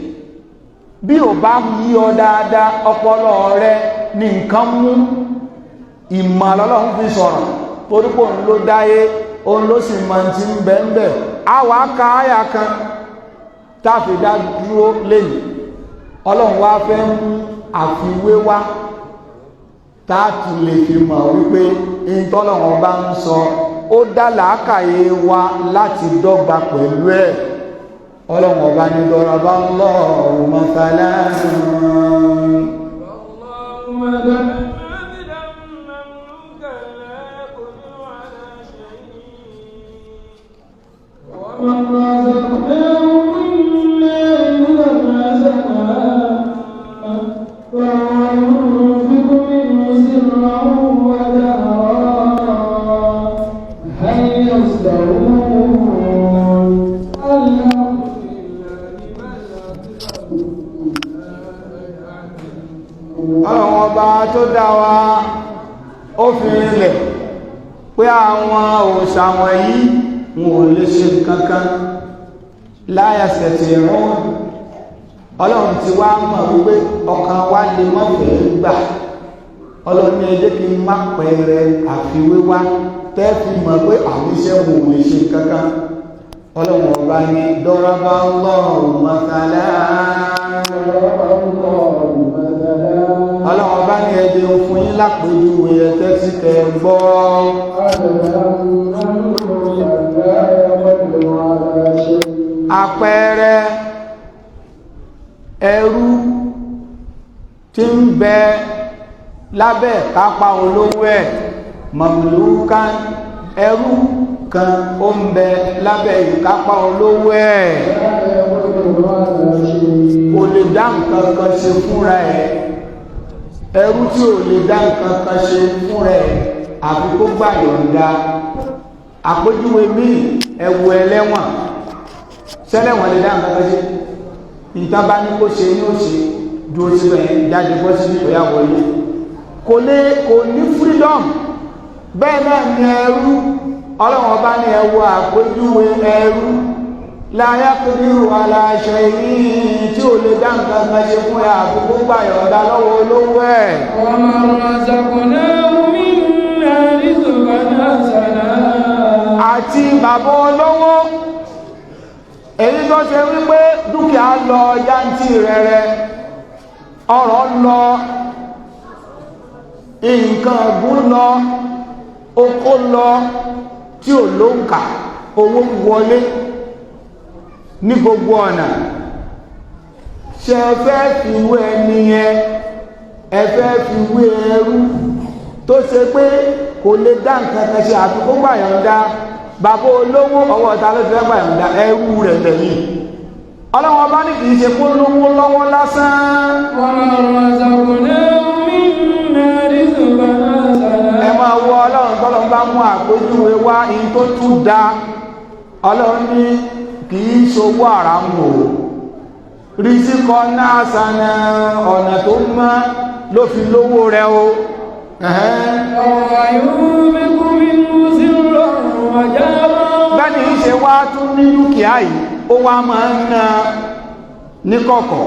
Bí ò bá yí ọ dáadáa, ọpọlọ rẹ ní nǹkan mú. Ìmọ̀ lọ́lọ́run fi sọ̀rọ̀, torí pé òun ló dáyé, òun ló sì mọ̀ tí ń bẹ ń bẹ. A wà ká àyà kan táfi dá dúró lẹ́yìn. Ọlọ́run wá fẹ́ mú àfiwé wá táàtù lè fi mọ̀ wípé ìtọ́lọ́run bá ń sọ, ó dá làákàyè wa láti dọ́gba pẹ̀lú ẹ̀. Ọlọ́run ọba ní dọ́rọ̀bá Allahu mathalan. ومن رزقناه منا رزقا حسنا فهو ينفق منه سرا وجهرا، هل يستوون؟ الحمد لله بل أكثرهم لا يعلمون. Ọlọ́run ọba tó dá wa, ó fi rinlẹ̀ pé àwọn òòṣà wọ̀nyí, wọn ò lè ṣe nǹkankan láyà sẹ̀tì rún. Ọlọ́run ti wá mọ̀ wípé ọkàn wa lè mọ́ fẹ́ gbà. Ọlọ́run ní ẹ jẹ́ kí n má pẹ̀rẹ̀ àfiwé wá tẹ́ fi mọ̀ pé àníṣe wọn ò lè ṣe nǹkankan. Ọlọ́run ọba ní dọ́rọ́bà Allahu mathala. Ọlọ́run ọba ní ẹ jẹ́ n fún yín lápèjúwe, ẹ̀tẹ́ tí kẹ gbọ́. Àpẹẹrẹ ẹrú tí ń bẹ lábẹ́ kápá olówó ẹ̀, mamlukan, ẹrú kan ó ń bẹ lábẹ́ ìkápá olówó ẹ̀, kò lè dá nǹkan kan ṣe fúnra ẹ̀. Ẹrú tí ò lè dá nǹkan kan ṣe fúnra ẹ̀ àfi kó gbà yọ̀ǹda. Àpèjúwe míì, ẹ̀wù ẹlẹ́wọ̀n. Sẹ́lẹ̀wọ̀n lè dá nǹkan kan ṣe? Nǹkan bá ní kó ṣe ní ó ṣe, dúró síbẹ̀ yẹn, jáde bọ́ sí ìyá wọlé, kò lè, kò ní freedom. Bẹ́ẹ̀ náà ni ẹrú. Ọlọ́run ọba ní ẹ wo àpèjúwe ẹrú la yaqdiru ala shay'in, tí ò lè dá nǹkan kan ṣe fún ẹ àfi kó gbà yọ̀ǹda lọ́wọ́ olówó ẹ̀. ومن رزقناه منا رزقا حسنا Àti bàbá olówó, èyí tó ṣe wípé dúkìá lọ yántì rẹ̀rẹ̀, ọrọ̀ lọ, nǹkan ọ̀gùn lọ, oko lọ tí ò ló ń kà. owó wọlé ní gbogbo ọ̀nà. Ṣe fẹ́ fi wé ẹni yẹn? Ẹ fẹ́ fi wé ẹrú tó ṣe pé kò lè dá nǹkan kan ṣe àfi kó gbà yọ̀ǹda bàbá olówó? Ọwọ́ ta ló fẹ́ gbà yọ̀ǹda? Ẹrú rẹ̀ lẹ́yìn. Ọlọ́wọ́n bá ní kì í ṣe kó lówó lọ́wọ́ lásán. Ẹ máa wọ Ọlọ́run, tọ́lọ́run bá mú àpèjúwe wá in tó tún da. Ọlọ́run ní kì í ṣowó àràmù o, rísíkọ náà sànà, ọ̀nà tó mọ́ ló fi lówó rẹ̀ o. Bẹ́ẹ̀ni ń ṣe wá tún ní dúkìá yìí, ó wá máa ń ná ní kọ̀kọ̀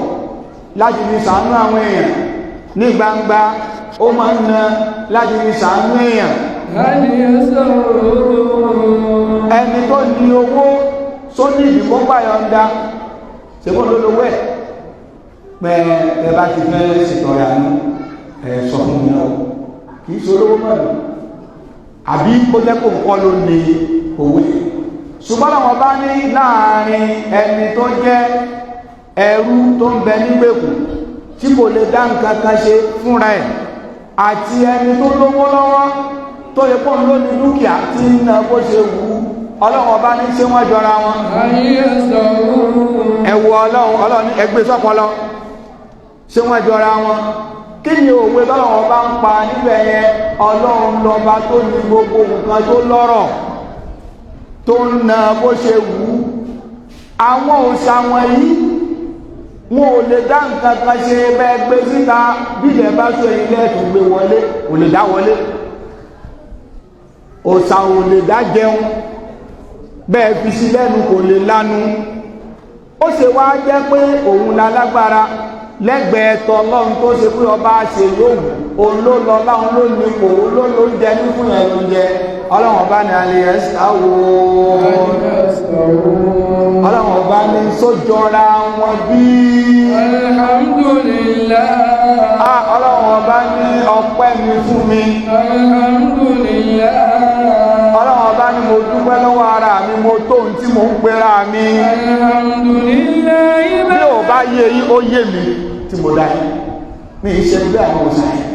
láti fi ṣàánú àwọn èèyàn, ní gbangba ó máa ń ná láti fi ṣàánú èèyàn. Ẹni tó ní owó tó ní ìdìbò gbàyọ̀ǹda ṣe bó ló lówó ẹ̀ pẹ́, ẹ bá ti fẹ́ ṣètọrẹ àánú, ẹ sọ fún mi o. Kì í ṣe olówó mọ́lù àbí kó jẹ́ kó nǹkan ló ní òwe. Ṣùgbọ́n àwọn bá ní láàrin ẹni tó jẹ́ ẹrú tó ń bẹ nígbèkùn tí kò lè dá nǹkan kan ṣe fúnra ẹ̀, àti ẹni tó lówó lọ́wọ́ tó yẹ kó ń lò ní dúkìá tí ń ná bó ṣe wù ú, Ọlọ́run ọba ní ṣé wọ́n jọra wọn? Ẹ wo Ọlọ́run, Ọlọ́run ní ẹgbẹ́ sọ́pọlọ, ṣé wọ́n jọra wọn? Kí ni òwe tọ́lọ́run ọba ń pa níbẹ̀ yẹn? Ọlọ́run lọ́ba tó ní gbogbo nǹkan, tó lọ́rọ̀, tó ń na bó ṣe wù ú. Àwọn òòṣà wọ̀nyí, wọn ò lè dá nǹkan kan ṣe. Bẹ́ẹ̀ gbé síta, bí ilẹ̀ bá sọ ilé tó gbé wọlé, kò lè dá wọlé. Òòṣà ò lè dá jẹun, bẹ́ẹ̀ fi sí lẹ́nu, kò lè lánu. Ó ṣe wá jẹ́ pé òun la lágbára lẹ́gbẹ̀ẹ́ tọlọ́run tó ṣe pé ọba ṣe yóò wù, òun ló lọ láwọn ló ní kò, òun ló ló ń jẹ ní fún yẹn ló ń jẹ. Ọlọ́run ọba ní alẹ́ ẹ̀sáwó, Ọlọ́run ọba ní sójọra wọn bí? Alhamdulillah. Ọlọ́run ọba ní ọpẹ́ mi fún mi. Alhamdulillah. Ọlọ́run ọba ní mo dúpẹ́ lọ́wọ́ ara mi, mo tó ohun tí mo ń pera mi. Alhamdulillah. Bí ò bá yé yín, ó yé mi tí mo dá yín mi ń ṣe bí àwọn òsàn yìí.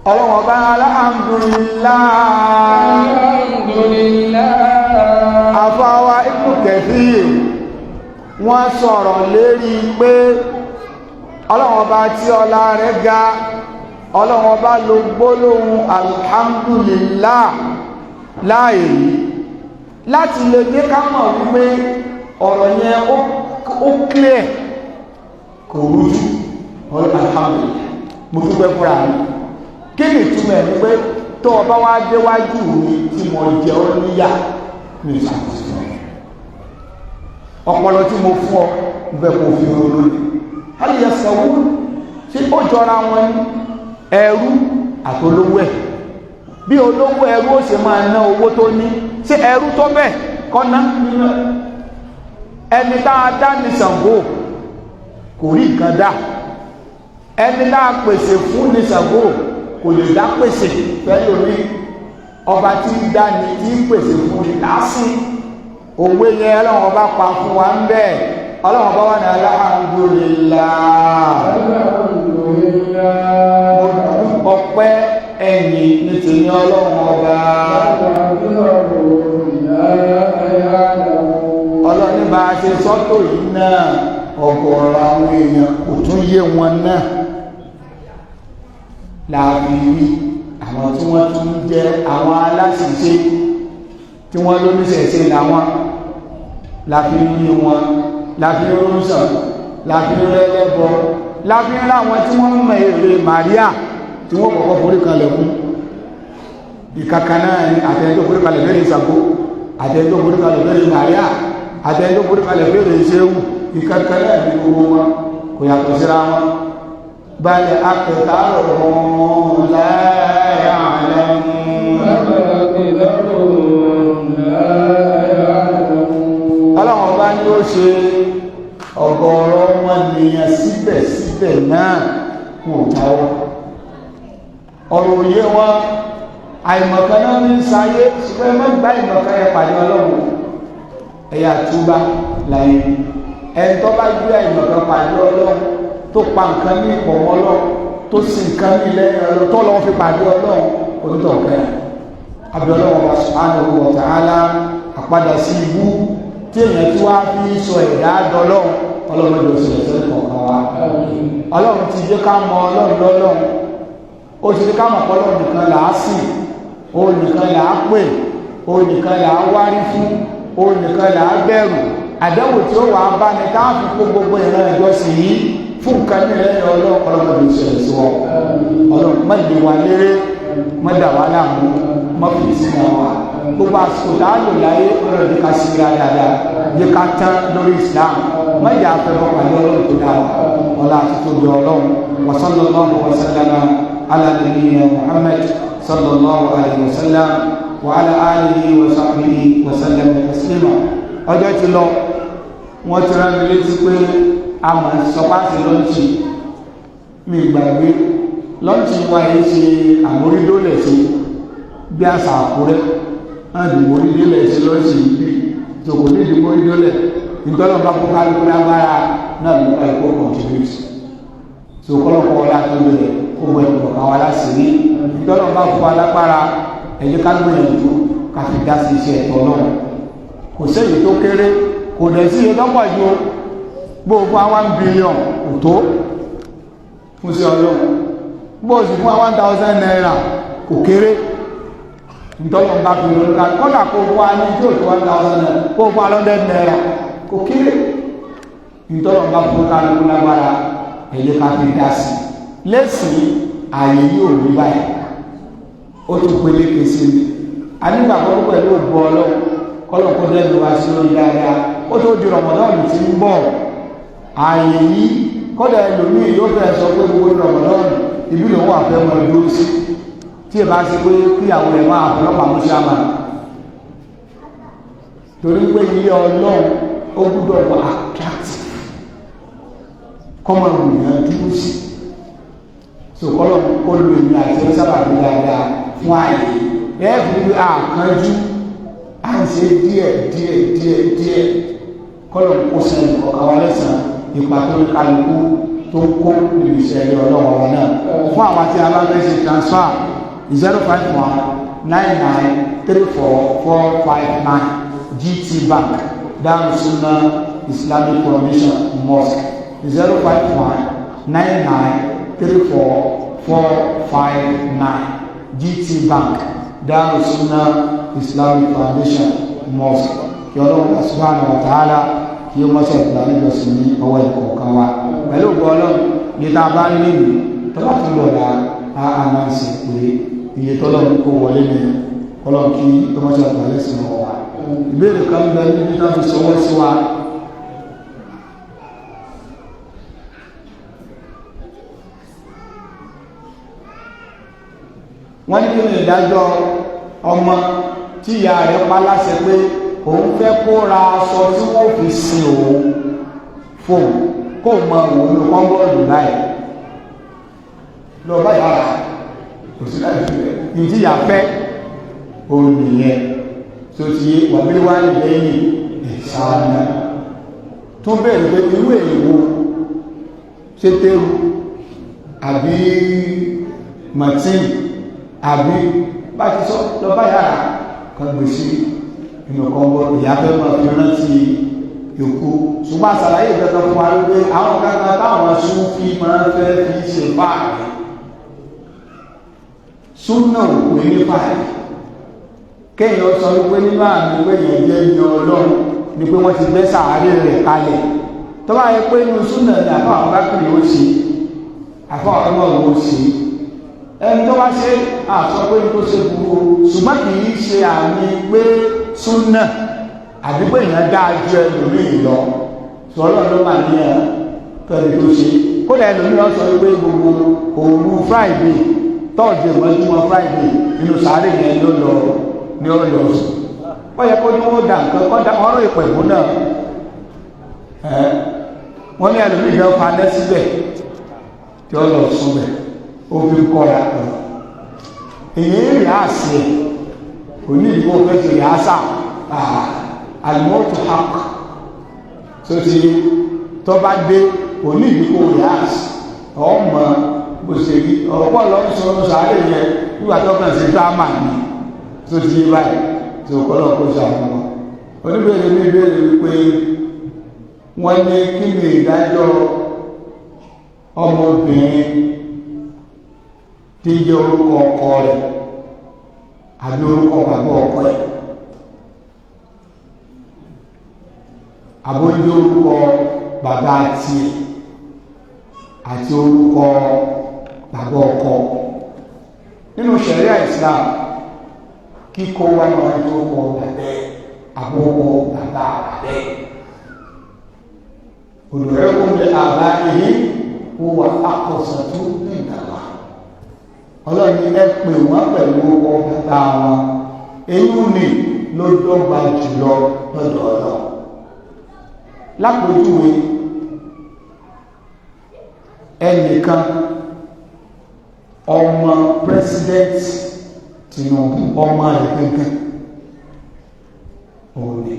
Ọlọ́run ọba, alhamdulillah. Alhamdulillah. Àfáwà Ibn Kathir, wọ́n sọ̀rọ̀ lérí pé Ọlọ́run ọba tí ọlá rẹ̀ ga, Ọlọ́run ọba lo gbólóhùn alhamdulillah láàyè yìí láti lè jẹ́ ká mọ̀ wípé ọ̀rọ̀ yẹn ó clear, kò rújú. Alhamdulillah, mo dúpẹ́ fúnra mi. Kí ni ìtumọ̀ ẹ̀? Ni pé tó o bá wá déwájú mi tí mo jẹ ọ́ níyà, mi ìṣàkóso ọpọlọ tí mo fún ọ bẹ́ẹ̀ kò fi ronú ni. Hal yasawu, ṣé ó jọra wọn ní ẹrú àtolówó ẹ̀? Bí olówó ẹrú ó ṣe máa ná owó tó ní, ṣé ẹrú tó bẹ́ẹ̀ kọ́ ná nínú ẹ̀? Ẹni tá a dá ní Ṣàngó kò rí nǹkan dá, ẹni tá a pèsè fún ní Ṣàngó kò lè dá pèsè fẹ́ lómi. Ọba tí ń dá ni tí ń pèsè fún ni lásìn. Òwe yẹn Ọlọ́run ọba pa fún wa ń bẹ́ẹ̀. Ọlọ́run ọba wà ní alhamdulillah. Alhamdulillah. Ọpẹ́ ẹ̀yìn ní tèmi Ọlọ́run ọba. Ọlọ́run ní bá a ṣe sọ́tò yìí náà, ọ̀gọ̀ọ̀rọ̀ àwọn èèyàn kò tún yé wọn náà láàbí rí àwọn tí wọ́n tún jẹ́ àwọn aláṣìṣe tí wọ́n lóníṣẹ̀ṣe làwọn láfi ń rí wọn, láfi ń rúṣàn, láfi ń rẹ́lẹ́bọ, láfi ń ráwọn tí wọ́n mọ èrè Maria tí wọ́n kọ́kọ́ forí kalẹ̀ fún. Ìkàkà náà ni àtẹni tó forí kalẹ̀ fẹ́rẹ̀ Ṣàngó, àtẹni tó forí kalẹ̀ fẹ́rẹ̀ Maria, àtẹni tó forí kalẹ̀ fẹ́rẹ̀ Ṣéwù, ìkàkà náà ni gbogbo wọn, kò yàtọ̀ síra wọn. Bal aktharuhum la ya'lamun. Ọlọ́run ọba ní ó ṣe ọ̀gọ̀ọ̀rọ̀ wọn nìyàn, síbẹ̀síbẹ̀ náà kò jáwọ́ ọ̀rọ̀ òye wọn, àìmọ̀kan náà ní sáyé. Ṣùgbọ́n ẹ má gbá ìmọ̀kan yẹn pàdé Ọlọ́run. Ẹ̀yà túbá láyé. Ẹni tó bá gbé àìmọ̀kan pàdé Ọlọ́run, tó pa nǹkan ní ìpọ̀ mọ́ Ọlọ́run, tó sì nǹkan ní lẹ́yìn Ọlọ́run, tó lọ́wọ́ fi pàdé Ọlọ́run, onítọ̀ kẹrin. Àbí Ọlọ́run wa subhanahu wa ta'ala, àpadà sí ibú tí èèyàn tí wá fi sọ ẹ̀dá dọlọ́run, Ọlọ́run ló sì ẹ̀sẹ̀ kọ̀ọ̀kan wa. Ọlọ́run ti jẹ́ ká mọ Ọlọ́run lọ́lọ́run, ó ti jẹ́ ká mọ̀ pé Ọlọ́run nìkan là á sìn, òun nìkan là á pè, òun nìkan là á wárí fún, òun nìkan là á bẹ̀rù. Àdánwò tí ó wàá bá ní ká fi kó gbogbo ìran ìjọsìn yìí fún nǹkan ní lẹ́yìn Ọlọ́run, Ọlọ́run ló ṣẹlẹ̀ sí wọn. Ọlọ́run má lè wà léré, má dà wá láàmú, má fi sínú wa. Gbogbo àsìkò tá a lò láyé, Ọlọ́run jẹ́ ká síra dáadáa, jẹ́ ká tán lórí Islam, má jẹ́ afẹ́fọ́ pàdé Ọlọ́run tó dá wa. Ọlá àti tóbi Ọlọ́run. Wa sallallahu wa sallama ala nabiyyina Muhammad sallallahu alayhi wa sallam wa ala alihi wa sahbihi wa sallam taslima. Ọjọ́ ti lọ, wọ́n ti rán mi létí pé a mọ̀ sọpáàtì lunch. Mi gbàgbé lunch wa yìí ṣe àmórídólẹ̀ sí bí àṣà Àkúrẹ́ náà di mórídólẹ̀ sí lunch yìí tó kò ní di mórídólẹ̀. Nítorí ọba kó kálukú lágbára náà ló ká ikú contribute tó kọ́lọ́kọ́ ọlá tó bẹ̀rẹ̀ kó bọ ẹ̀kọ́ kan wá láṣìírí. Nítorí ọba fún wa lágbára, ẹ jẹ́ ká gbìyànjú ká fi dá sí iṣẹ́ ẹ̀tọ́ náà. Kò séyìí tó kéré, kò dẹ̀ sí iye tó pọ̀ ju gbogbo 1 billion kò tó fún sí Ọlọ́run, bó o sì fún ₦1,000 kò kéré. Ntọ́lọ̀ bá fi lórí ká kọ́dà kó fún wa ní tí ò tó ₦1,000, kó fún wa ₦100 kò kéré. Ntọ́lọ̀ bá fún kálukú lágbára, ẹ jẹ́ ká fi dá sí lẹ́sìn. Ààyè yìí ò rí báyìí, ó tún peléke sí i. A nígbàgbọ́ pẹ̀lú ògbó Ọlọ́run, kọ́lọ̀ kó dẹ́nu wá sí lórí dáadáa, ó tó di Ramadan tí ń bọ̀. Ààyè yìí, kọ́dà ẹlòmíì yóò fẹ́ sọ pé gbogbo Ramadan ibi lòun wà fẹ́ mọ dúró sí, tí ẹ bá ṣe pé kíyàwó rẹ̀ máa ọlọ́pàá mú sáàmà, torí pé ilé Ọlọ́run ó gbúdọ̀ wà attractive, kọ́mọ ìwòyàn dúró sí. So kọ́lọ̀ kó lu èmi àti ẹ sábà bí dáadáa fún ààyè ẹ fi àkànjú à ń ṣe díẹ̀ díẹ̀ díẹ̀ díẹ̀. Kọ́lọ̀ kó sẹ́yìn ọ̀kan wa lẹ́sàn ipa tó ń kálukú tó ń kó níbi ìṣẹ̀lẹ̀ Ọlọ́run wa náà. Fún àwọn tí a bá fẹ́ ṣe transfer, 0519934459, GT Bank, Darussunnah Islamic Foundation Mosque, 0519934459, GT Bank, Darussunnah Islamic Foundation Mosque. Kí Ọlọ́run subhanahu wa ta'ala kí ó mọ́ṣẹ́ ìgbà níjọsìn ní ọwọ́ ìkọ̀ọ̀kan wa. Pẹ̀lú ògbó Ọlọ́run ní tá a bá rí nínú tó bá tún lọ́la, a á máa ń ṣe pé iye tọ́lọ́run kó wọlé ní Ọlọ́run, kí ó mọ́ṣẹ́ ìgbà lẹ́sìn ọwọ́ wa. Ìbéèrè kan bẹ níbi tá a fi sọwọ́ sí wa. Wọ́n ní kí ni ìdájọ́ ọmọ tí ìyá rẹ̀ pa láṣẹ pé òun fẹ́ kó ra aṣọ tí wọ́n fi sin òun fóun, kó mọ òun ní kọ́ńbọ́ọ̀dù báyìí lọ báyìí? Ara kò sí láti fi rẹ̀ ní tí ìyá fẹ́ òun nìyẹn tó ti yé wàbí wá lẹ́yìn ìsáná tó bẹ̀rẹ̀ pé irú èèwò ṣe tẹ́rù àbí martin àbí bá ti sọ lọ bá yàrá kan gbé sí inú kọ́ńbọ́, ìyá fẹ́ máa fi rántí ikú. Ṣùgbọ́n àṣàlàyé ìgbẹ́kan fún wa wípé àwọn kankan táwọn Súfí máa ń fẹ́ fi ṣe fáàrí, súnà òkú ní fáàrí. Kéèyàn sọ wípé nínú àmì pé èèyàn jẹ́ ní Ọlọ́run ni pé wọ́n ti gbẹ́ sàárè rẹ̀ kalẹ̀. Tó bá yẹ pé inú súnà ní àfọ àwọn bákìrì ó ṣe, àfọ àwọn ọmọ ó ṣe, ẹni tó bá ṣe àsọ pé tó ṣe burú, ṣùgbọ́n kì í ṣe àmì pé súnà àbí pé èèyàn dáa ju ẹlòmíì lọ. Sọlọ́ ló mà ní ẹ fẹ́ni tó ṣe. Kódà ẹlòmíì lọ sọ wípé gbogbo òru Friday, Thursday mọ́júmọ́ Friday, inú sàárè yẹn ló lọ ní ó lọ sùn. Wọ́n yẹ kó ní wọ́n dà nǹkan kọ́ da ọ̀rọ̀ ìpẹ̀kú náà. Ẹ wọ́n ní ẹlòmíì fẹ́ falẹ́ síbẹ̀ tí ó lọ sùn bẹ̀, ó fi kọ́ra. Èyí rí àṣẹ kò ní ìdíwọ́ fẹ́ ṣe rí àṣà. Al-mautu haqq. Tó ti tó bá dé, kò ní ìdí kó yáàs ọmọ bó ṣe rí. Ọ̀pọ̀ lọ ń sọ ọ́nù sàárè yẹn nígbà tó kàn sí dírámà ni. Tó ti yé báyìí, tó kọ́lọ̀ kó ṣàfihàn. Oníbèrè ní ìbéèrè wípé wọ́n ní kí ni ìdájọ́ ọmọbìnrin tí jẹ́ orúkọ ọkọ rẹ̀ àbí orúkọ bàbá ọkọ ẹ̀, àbójú orúkọ bàbá tiẹ̀ àti orúkọ bàbá ọkọ? Nínú ṣẹ̀ríà Islam, kíkó wá máa ń tó kọ bàbá àbúkọ bàbá bàbá. Ud'uuhum li ābā'ihim huwa aqsatu 'inda Allah. Ọlọ́run ní ẹ pè wọ́n pẹ̀lú ọkọ̀ bàbá wọn, èyí ni ló dọ́gba jùlọ lọ́dọ̀ Ọlọ́run. Lápòjúwe, ẹnìkan, ọmọ President Tinubu, ọmọ rẹ̀ gẹ́gẹ́ òun ni,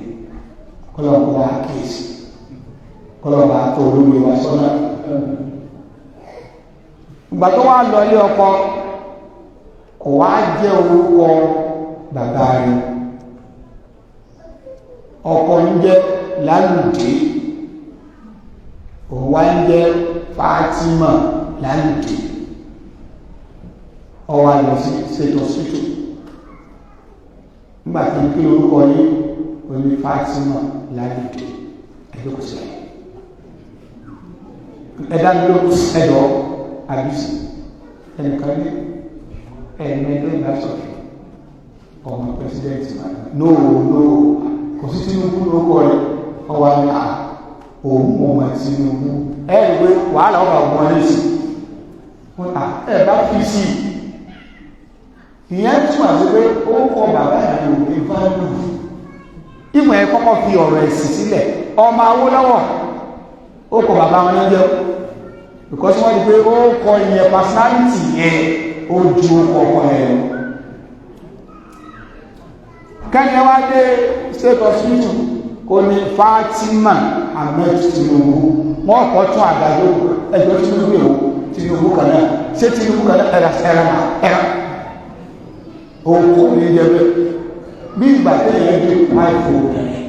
kọlọ̀kọ̀ wá kéèsì, kọlọ̀kọ̀ àtọ̀ olóògbé wa sọ́nà. Ìgbà tó wá lọ ilé ọkọ, kò wá jẹ́ orúkọ bàbá rẹ̀. Ọkọ ń jẹ́ Lálùdé, òun wá ń jẹ́ Fatima Lálùdé. Ó wá lọ sí state hospital. Nígbà tí kí orúkọ yìí? Ó ní Fatima Lálùdé. Ẹjọ́ kò sí ẹ̀dá ló ẹ̀dọ́ àbísí ẹnìkan ní ẹ̀ẹ̀mẹ́lẹ́ ìlàsọ̀fẹ́ ọmọ president. No, no, kò sí Tinubu lórúkọ rẹ̀. Ọwọ́ ní à òun ọmọ Tinubu. Ẹ rí pé wàhálà ọba wọn lè sí ẹ bá fi sí. Ìyẹn túmọ̀ sí pé ó kọ bàbá ẹ̀ ò ní value. Ìmọ̀ ẹ kọ́kọ́ fi ọ̀rọ̀ ẹ̀sìn sílẹ̀. Ọmọ Awólọ́wọ̀, ó kọ bàbá wọn ní jẹ́, because wọ́n di pé ó kọ ìyẹn, personality yẹn, ó ju ó kọ ọkọ yẹn lọ. Kẹ́ni wá dé state hospital, kò ní Fatima Ahmed Tinubu. Wọ́n kọ́ tún àgbàdo ẹjọ́ Tinubu. Èwo Tinubu kan náà? Ṣé Tinubu kan náà? Ẹ̀rọ ẹ̀rọ ẹ̀rọ ó kọ́ ní jẹ́ bẹ́ẹ̀. Bí ìgbà tẹ́yẹ̀ dé pàìfò obìnrin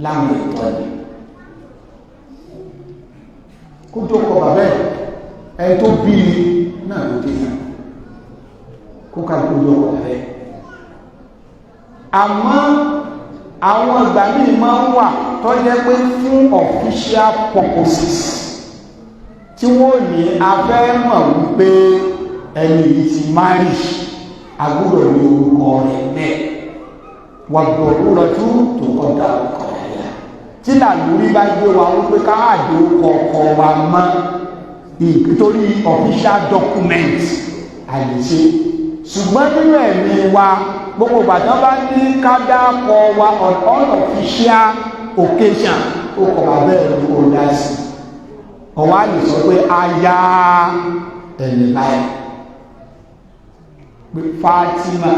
láwọn ètò ni kó tó kọ bàbá ẹ̀, ẹni tó bí i náà ló dé náà, kó ká kó tó kọ bàbá ẹ̀. Àmọ́ àwọn ìgbà míì máa ń wà tó jẹ́ pé fún official purposes, tí wọ́n ní afẹ́ mọ̀ wípé ẹni yìí ti marry, agbúdọ̀ ní orúkọ rẹ̀ bẹ́ẹ̀. Wà gbọ̀rọ̀ tó tó kọjá orúkọ rẹ̀ tí làlórí bá gbé wa wípé káàdì orúkọ ọkọ wa mọ́ nítorí official document, àlèṣe. Ṣùgbọ́n nínú ẹ̀mí wa, gbogbo ìgbàdàn bá ní ká dákọ wa on unofficial occasion, ó kọ̀ bá bẹ́ẹ̀ ní kò dá sí. Ọwá lè sọ pé aya ẹ̀yìn báyìí, pé Fatima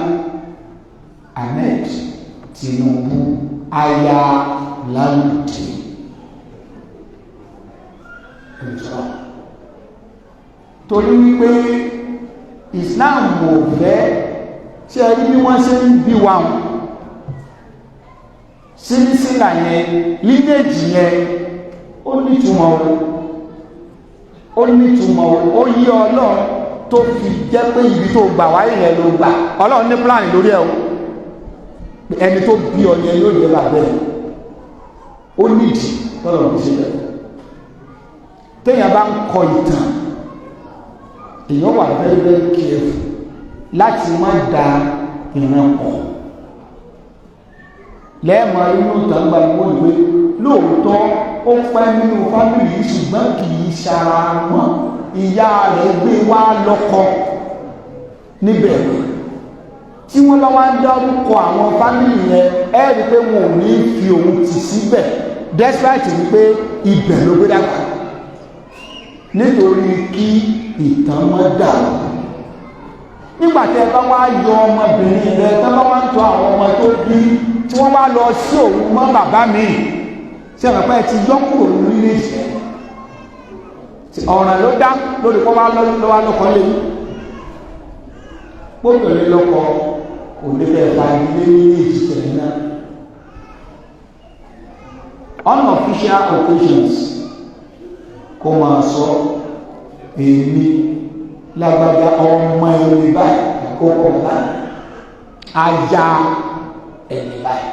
Ahmed Tinubu, aya Lálùdé ìjọ, torí wípé Islam ò fẹ́. Tí ẹ rí bí wọ́n ṣe ń bí wa wọn, sílísílà yẹn, lineage yẹn, ó nítumọ̀ o, ó nítumọ̀ o. Ó yí Ọlọ́run tó fi jẹ́ pé ibi tó gbà wáyé yẹn ló gbà. Ọlọ́run ní plan lórí ẹ̀ o. Ẹni tó bí ọ yẹn yóò jẹ́ bàbá ẹ̀. Ó nídìí tọ́lọ̀ fi ṣe bẹ́ẹ̀. Téèyàn bá ń kọ ìtàn, èèyàn wà very very careful láti má da ìran pọ̀. Lẹ́ẹ̀mọ̀ inú ìtàn gba ìwọ̀n ìwé, lóòótọ́ ó pẹ́ nínú family yìí, ṣùgbọ́n kì í ṣara wọn. Ìyá rẹ̀ gbé wá lọ́kọ níbẹ̀. Tí wọ́n bá wá ń dárúkọ àwọn family yẹn, ẹ rí pé wọn ò ní fi òun tì síbẹ̀, despite wípé ibẹ̀ ló gbé dàgbà, nítorí kí ìtàn má dàrú. Nígbà tí ẹ bá wá yọ ọmọbìnrin rẹ tán, bá wá ń tọ́ àwọn ọmọ tó bí tí wọ́n wá lọ sí òun mọ́ bàbá mi, ṣé ẹ̀rọ pé ẹ ti yọ kúrò nílé? Ọ̀ràn ló dá lórí kọ́ wá lọ́wọ́ lọ́kọ́ lé gbóbìnrin lọ́kọ kò ní fẹ́ fa ilé ní ìjìtẹ̀ náà. Unofficial occasions, kó máa sọ, "Èmi lágbájá, ọmọ ẹni báyìí," àkókò báyìí, "aya ẹni báyìí."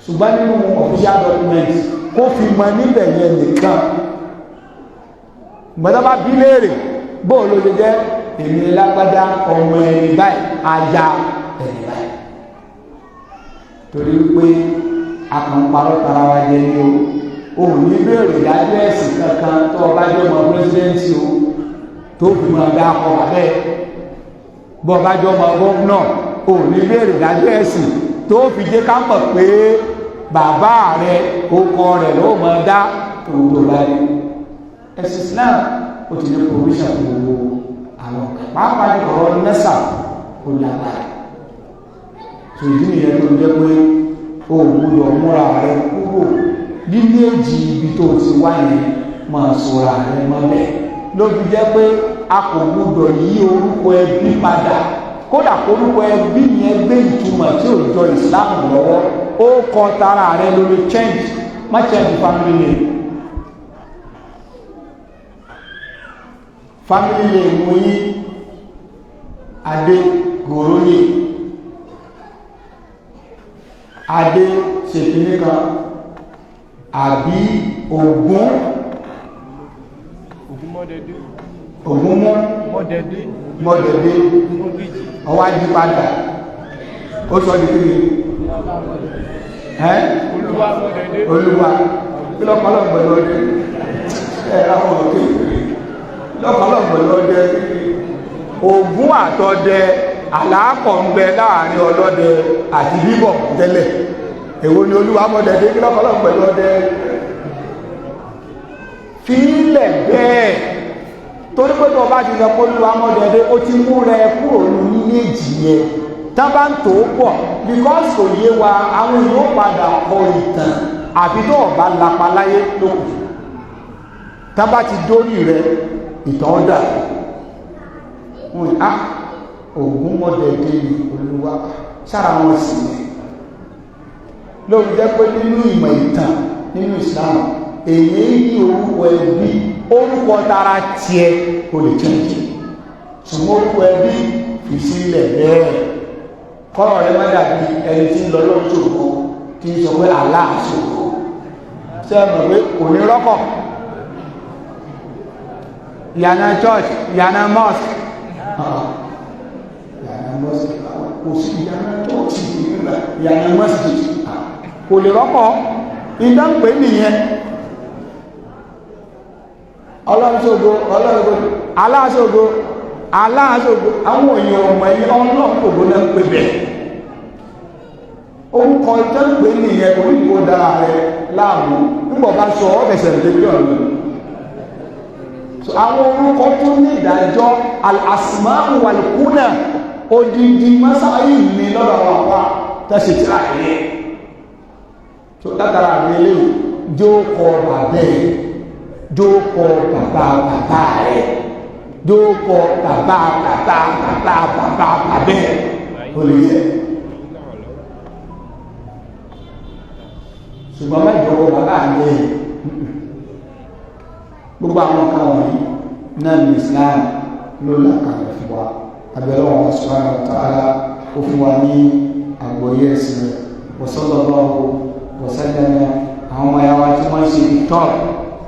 Ṣùgbọ́n nínú official document, kó fi mọ níbẹ̀ yẹn nìkan. Gbọ́dọ̀ bá bí léèrè, bóò ló lè jẹ́? "Èmi lágbájá, ọmọ ẹni báyìí, aya ẹni báyìí." Torí wípé a kàn ń parọ́ tara wa jẹ ní o. Òun ní béèrè ìdájọ́ ẹ̀sìn kankan tó o bá jẹ́ ọmọ president o, tó fi máa dá ọkọ̀ bàbẹ́ bọ́ ọ bá jẹ́ ọmọ gómìnà. Òun ní béèrè ìdájọ́ ẹ̀sìn tó fi jẹ́ ká mọ̀ pé bàbá rẹ̀, orúkọ rẹ̀ ló máa dá òun tó bá rí. Ẹ̀sìn Islam, ó ti ní provision fún gbogbo àwọn ọ̀gá, pàápàá ní ọ̀rọ̀ nẹ́sà, ó lágbára. Tó ìdí nìyẹn tó jẹ́ pé o gbọ́dọ̀ múra rẹ kúrò líléèjì ibi tó ti wá yẹn, máa sọ̀rọ̀ rẹ mọ́lẹ̀. Ló fi jẹ́ pé a kò gbọ́dọ̀ yí orúkọ ẹbí padà, kódà orúkọ ẹbí yẹn gbé ìtumọ̀ tí ò jọ Islam lọ́wọ́. Ó kọ tara rẹ lórí change, má change family name. Family name mú yí adé gòróyè, adé ṣèkìní kan, àbí ògún ògún mú mọ́dẹ̀dé, ọwá yí padà, ó sọ di kí ni ẹ́? Olúwa kí lọ́kọ́lọ́ pẹ̀lú ọdẹ ẹ̀ àwọn òkè lọ́kọ́lọ́ pẹ̀lú ọdẹ. Ògún àtọdẹ, àlàákọ̀ ń bẹ láàrin ọlọ́dẹ àti bíbọ̀ tẹ́lẹ̀. Èwo ni olúwa mọ́dẹ̀dé? Kí lọ́kọ́lọ́ pẹ̀lú ọdẹ? Fílẹ̀ bẹ́ẹ̀, torí pé tó bá ti sọ pé olúwa mọ́dẹ̀dé, ó ti mú rẹ kúrò ní níléèjì yẹn. Tá bá ń tó pọ̀, because kò yé wa, àwọn èèyàn padà kọ ìtàn, àfi tó ọba lapa láyé lókù. Tá bá ti dórí rẹ, ìtàn ọ̀dà wọn á ògún mọ́dẹ̀dé ni olúwa sára wọn sì ní. Lórí jẹ́ pé nínú ìmọ̀ ìtàn nínú Islam, èyí ní orúkọ ẹbí, orúkọ tara tiẹ̀ kò lè change, ṣùgbọ́n orúkọ ẹbí, fi sílẹ̀ bẹ́ẹ̀. Kọ́rọ̀ rẹ má dàbí ẹni tí ń lọ lọ́sọ̀gbọ́, tí ń sọ pé aláàṣògbò. Ṣé ẹ mọ̀ pé kò ní rọ́kọ̀? Ìyànà church, ìyànà mosque, ìyànà mosque, kò sí ìyànà church, ìyànà mosque, kò lè rọ́kọ̀. Ìdánpé nìyẹn. Ọlọ́run ṣògo, ọlọ́run aláṣògo, aláṣògo. Àwọn èèyàn ọmọ ẹ̀yìn ọlọ́run náà ń pè bẹ́ẹ̀. Orúkọ ìtẹ́ǹpé nìyẹn. Oríkò dára rẹ láàmú nígbà bá sọ ọ́ fẹsẹ̀ lè bí ọ̀nà. So àwọn orúkọ tó ní ìdájọ́, al-asma'u wal-kuna, odidi masáyì ní lọ́dọ̀ àwọn àpá tẹ́sí tí a yẹ tó látara àmì eléyìí. Jókòó bàbẹ́, jókòó bàbá bàbá rẹ̀, jókòó bàbá bàbá bàbá bàbá bàbẹ́, ó lè yẹ. Ṣùgbọ́n mẹ́jọ bàbá rẹ̀. Gbogbo àwọn kan wọ̀nyí náà ní Islam ló làkàlẹ̀ fún wa. Abẹ́rẹ́ wọn subhanahu wa ta'ala, ó fún wa ní àgbọ́yé ẹ̀sìn rẹ̀. Wa sallallahu wa sallama. Àwọn ọmọ yàwá tí wọ́n ṣe ìtọ́,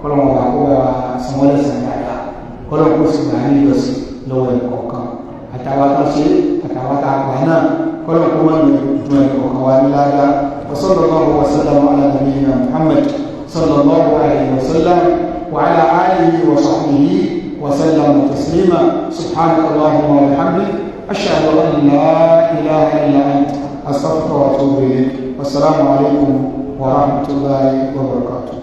kọ́lọ́wọ́n bá kó bá sanwó lẹ́sàn dáadáa, kọ́lọ́wọ́n kó sì gbà ní ìjọsìn lọ́wọ́ ẹ̀kọ̀ọ̀kan, àtàwọn tó ṣe, àtàwọn tá a gbà náà, kọ́lọ́wọ́n kó má ní ìdún ẹ̀kọ̀ọ̀kan wa ní ládàá. Wa sallallahu wa sallama ala nabiyyina Muhammad sallallahu alayhi wa sallam wa ala alihi wa sahbihi wa sallama taslima. Subhanaka allahumma wa bihamdik, ashhadu an la ilaha illa ant, astaghfiruka wa atubu ilayk. Wassalamu alaykum wa rahmatullahi wa barakatuh.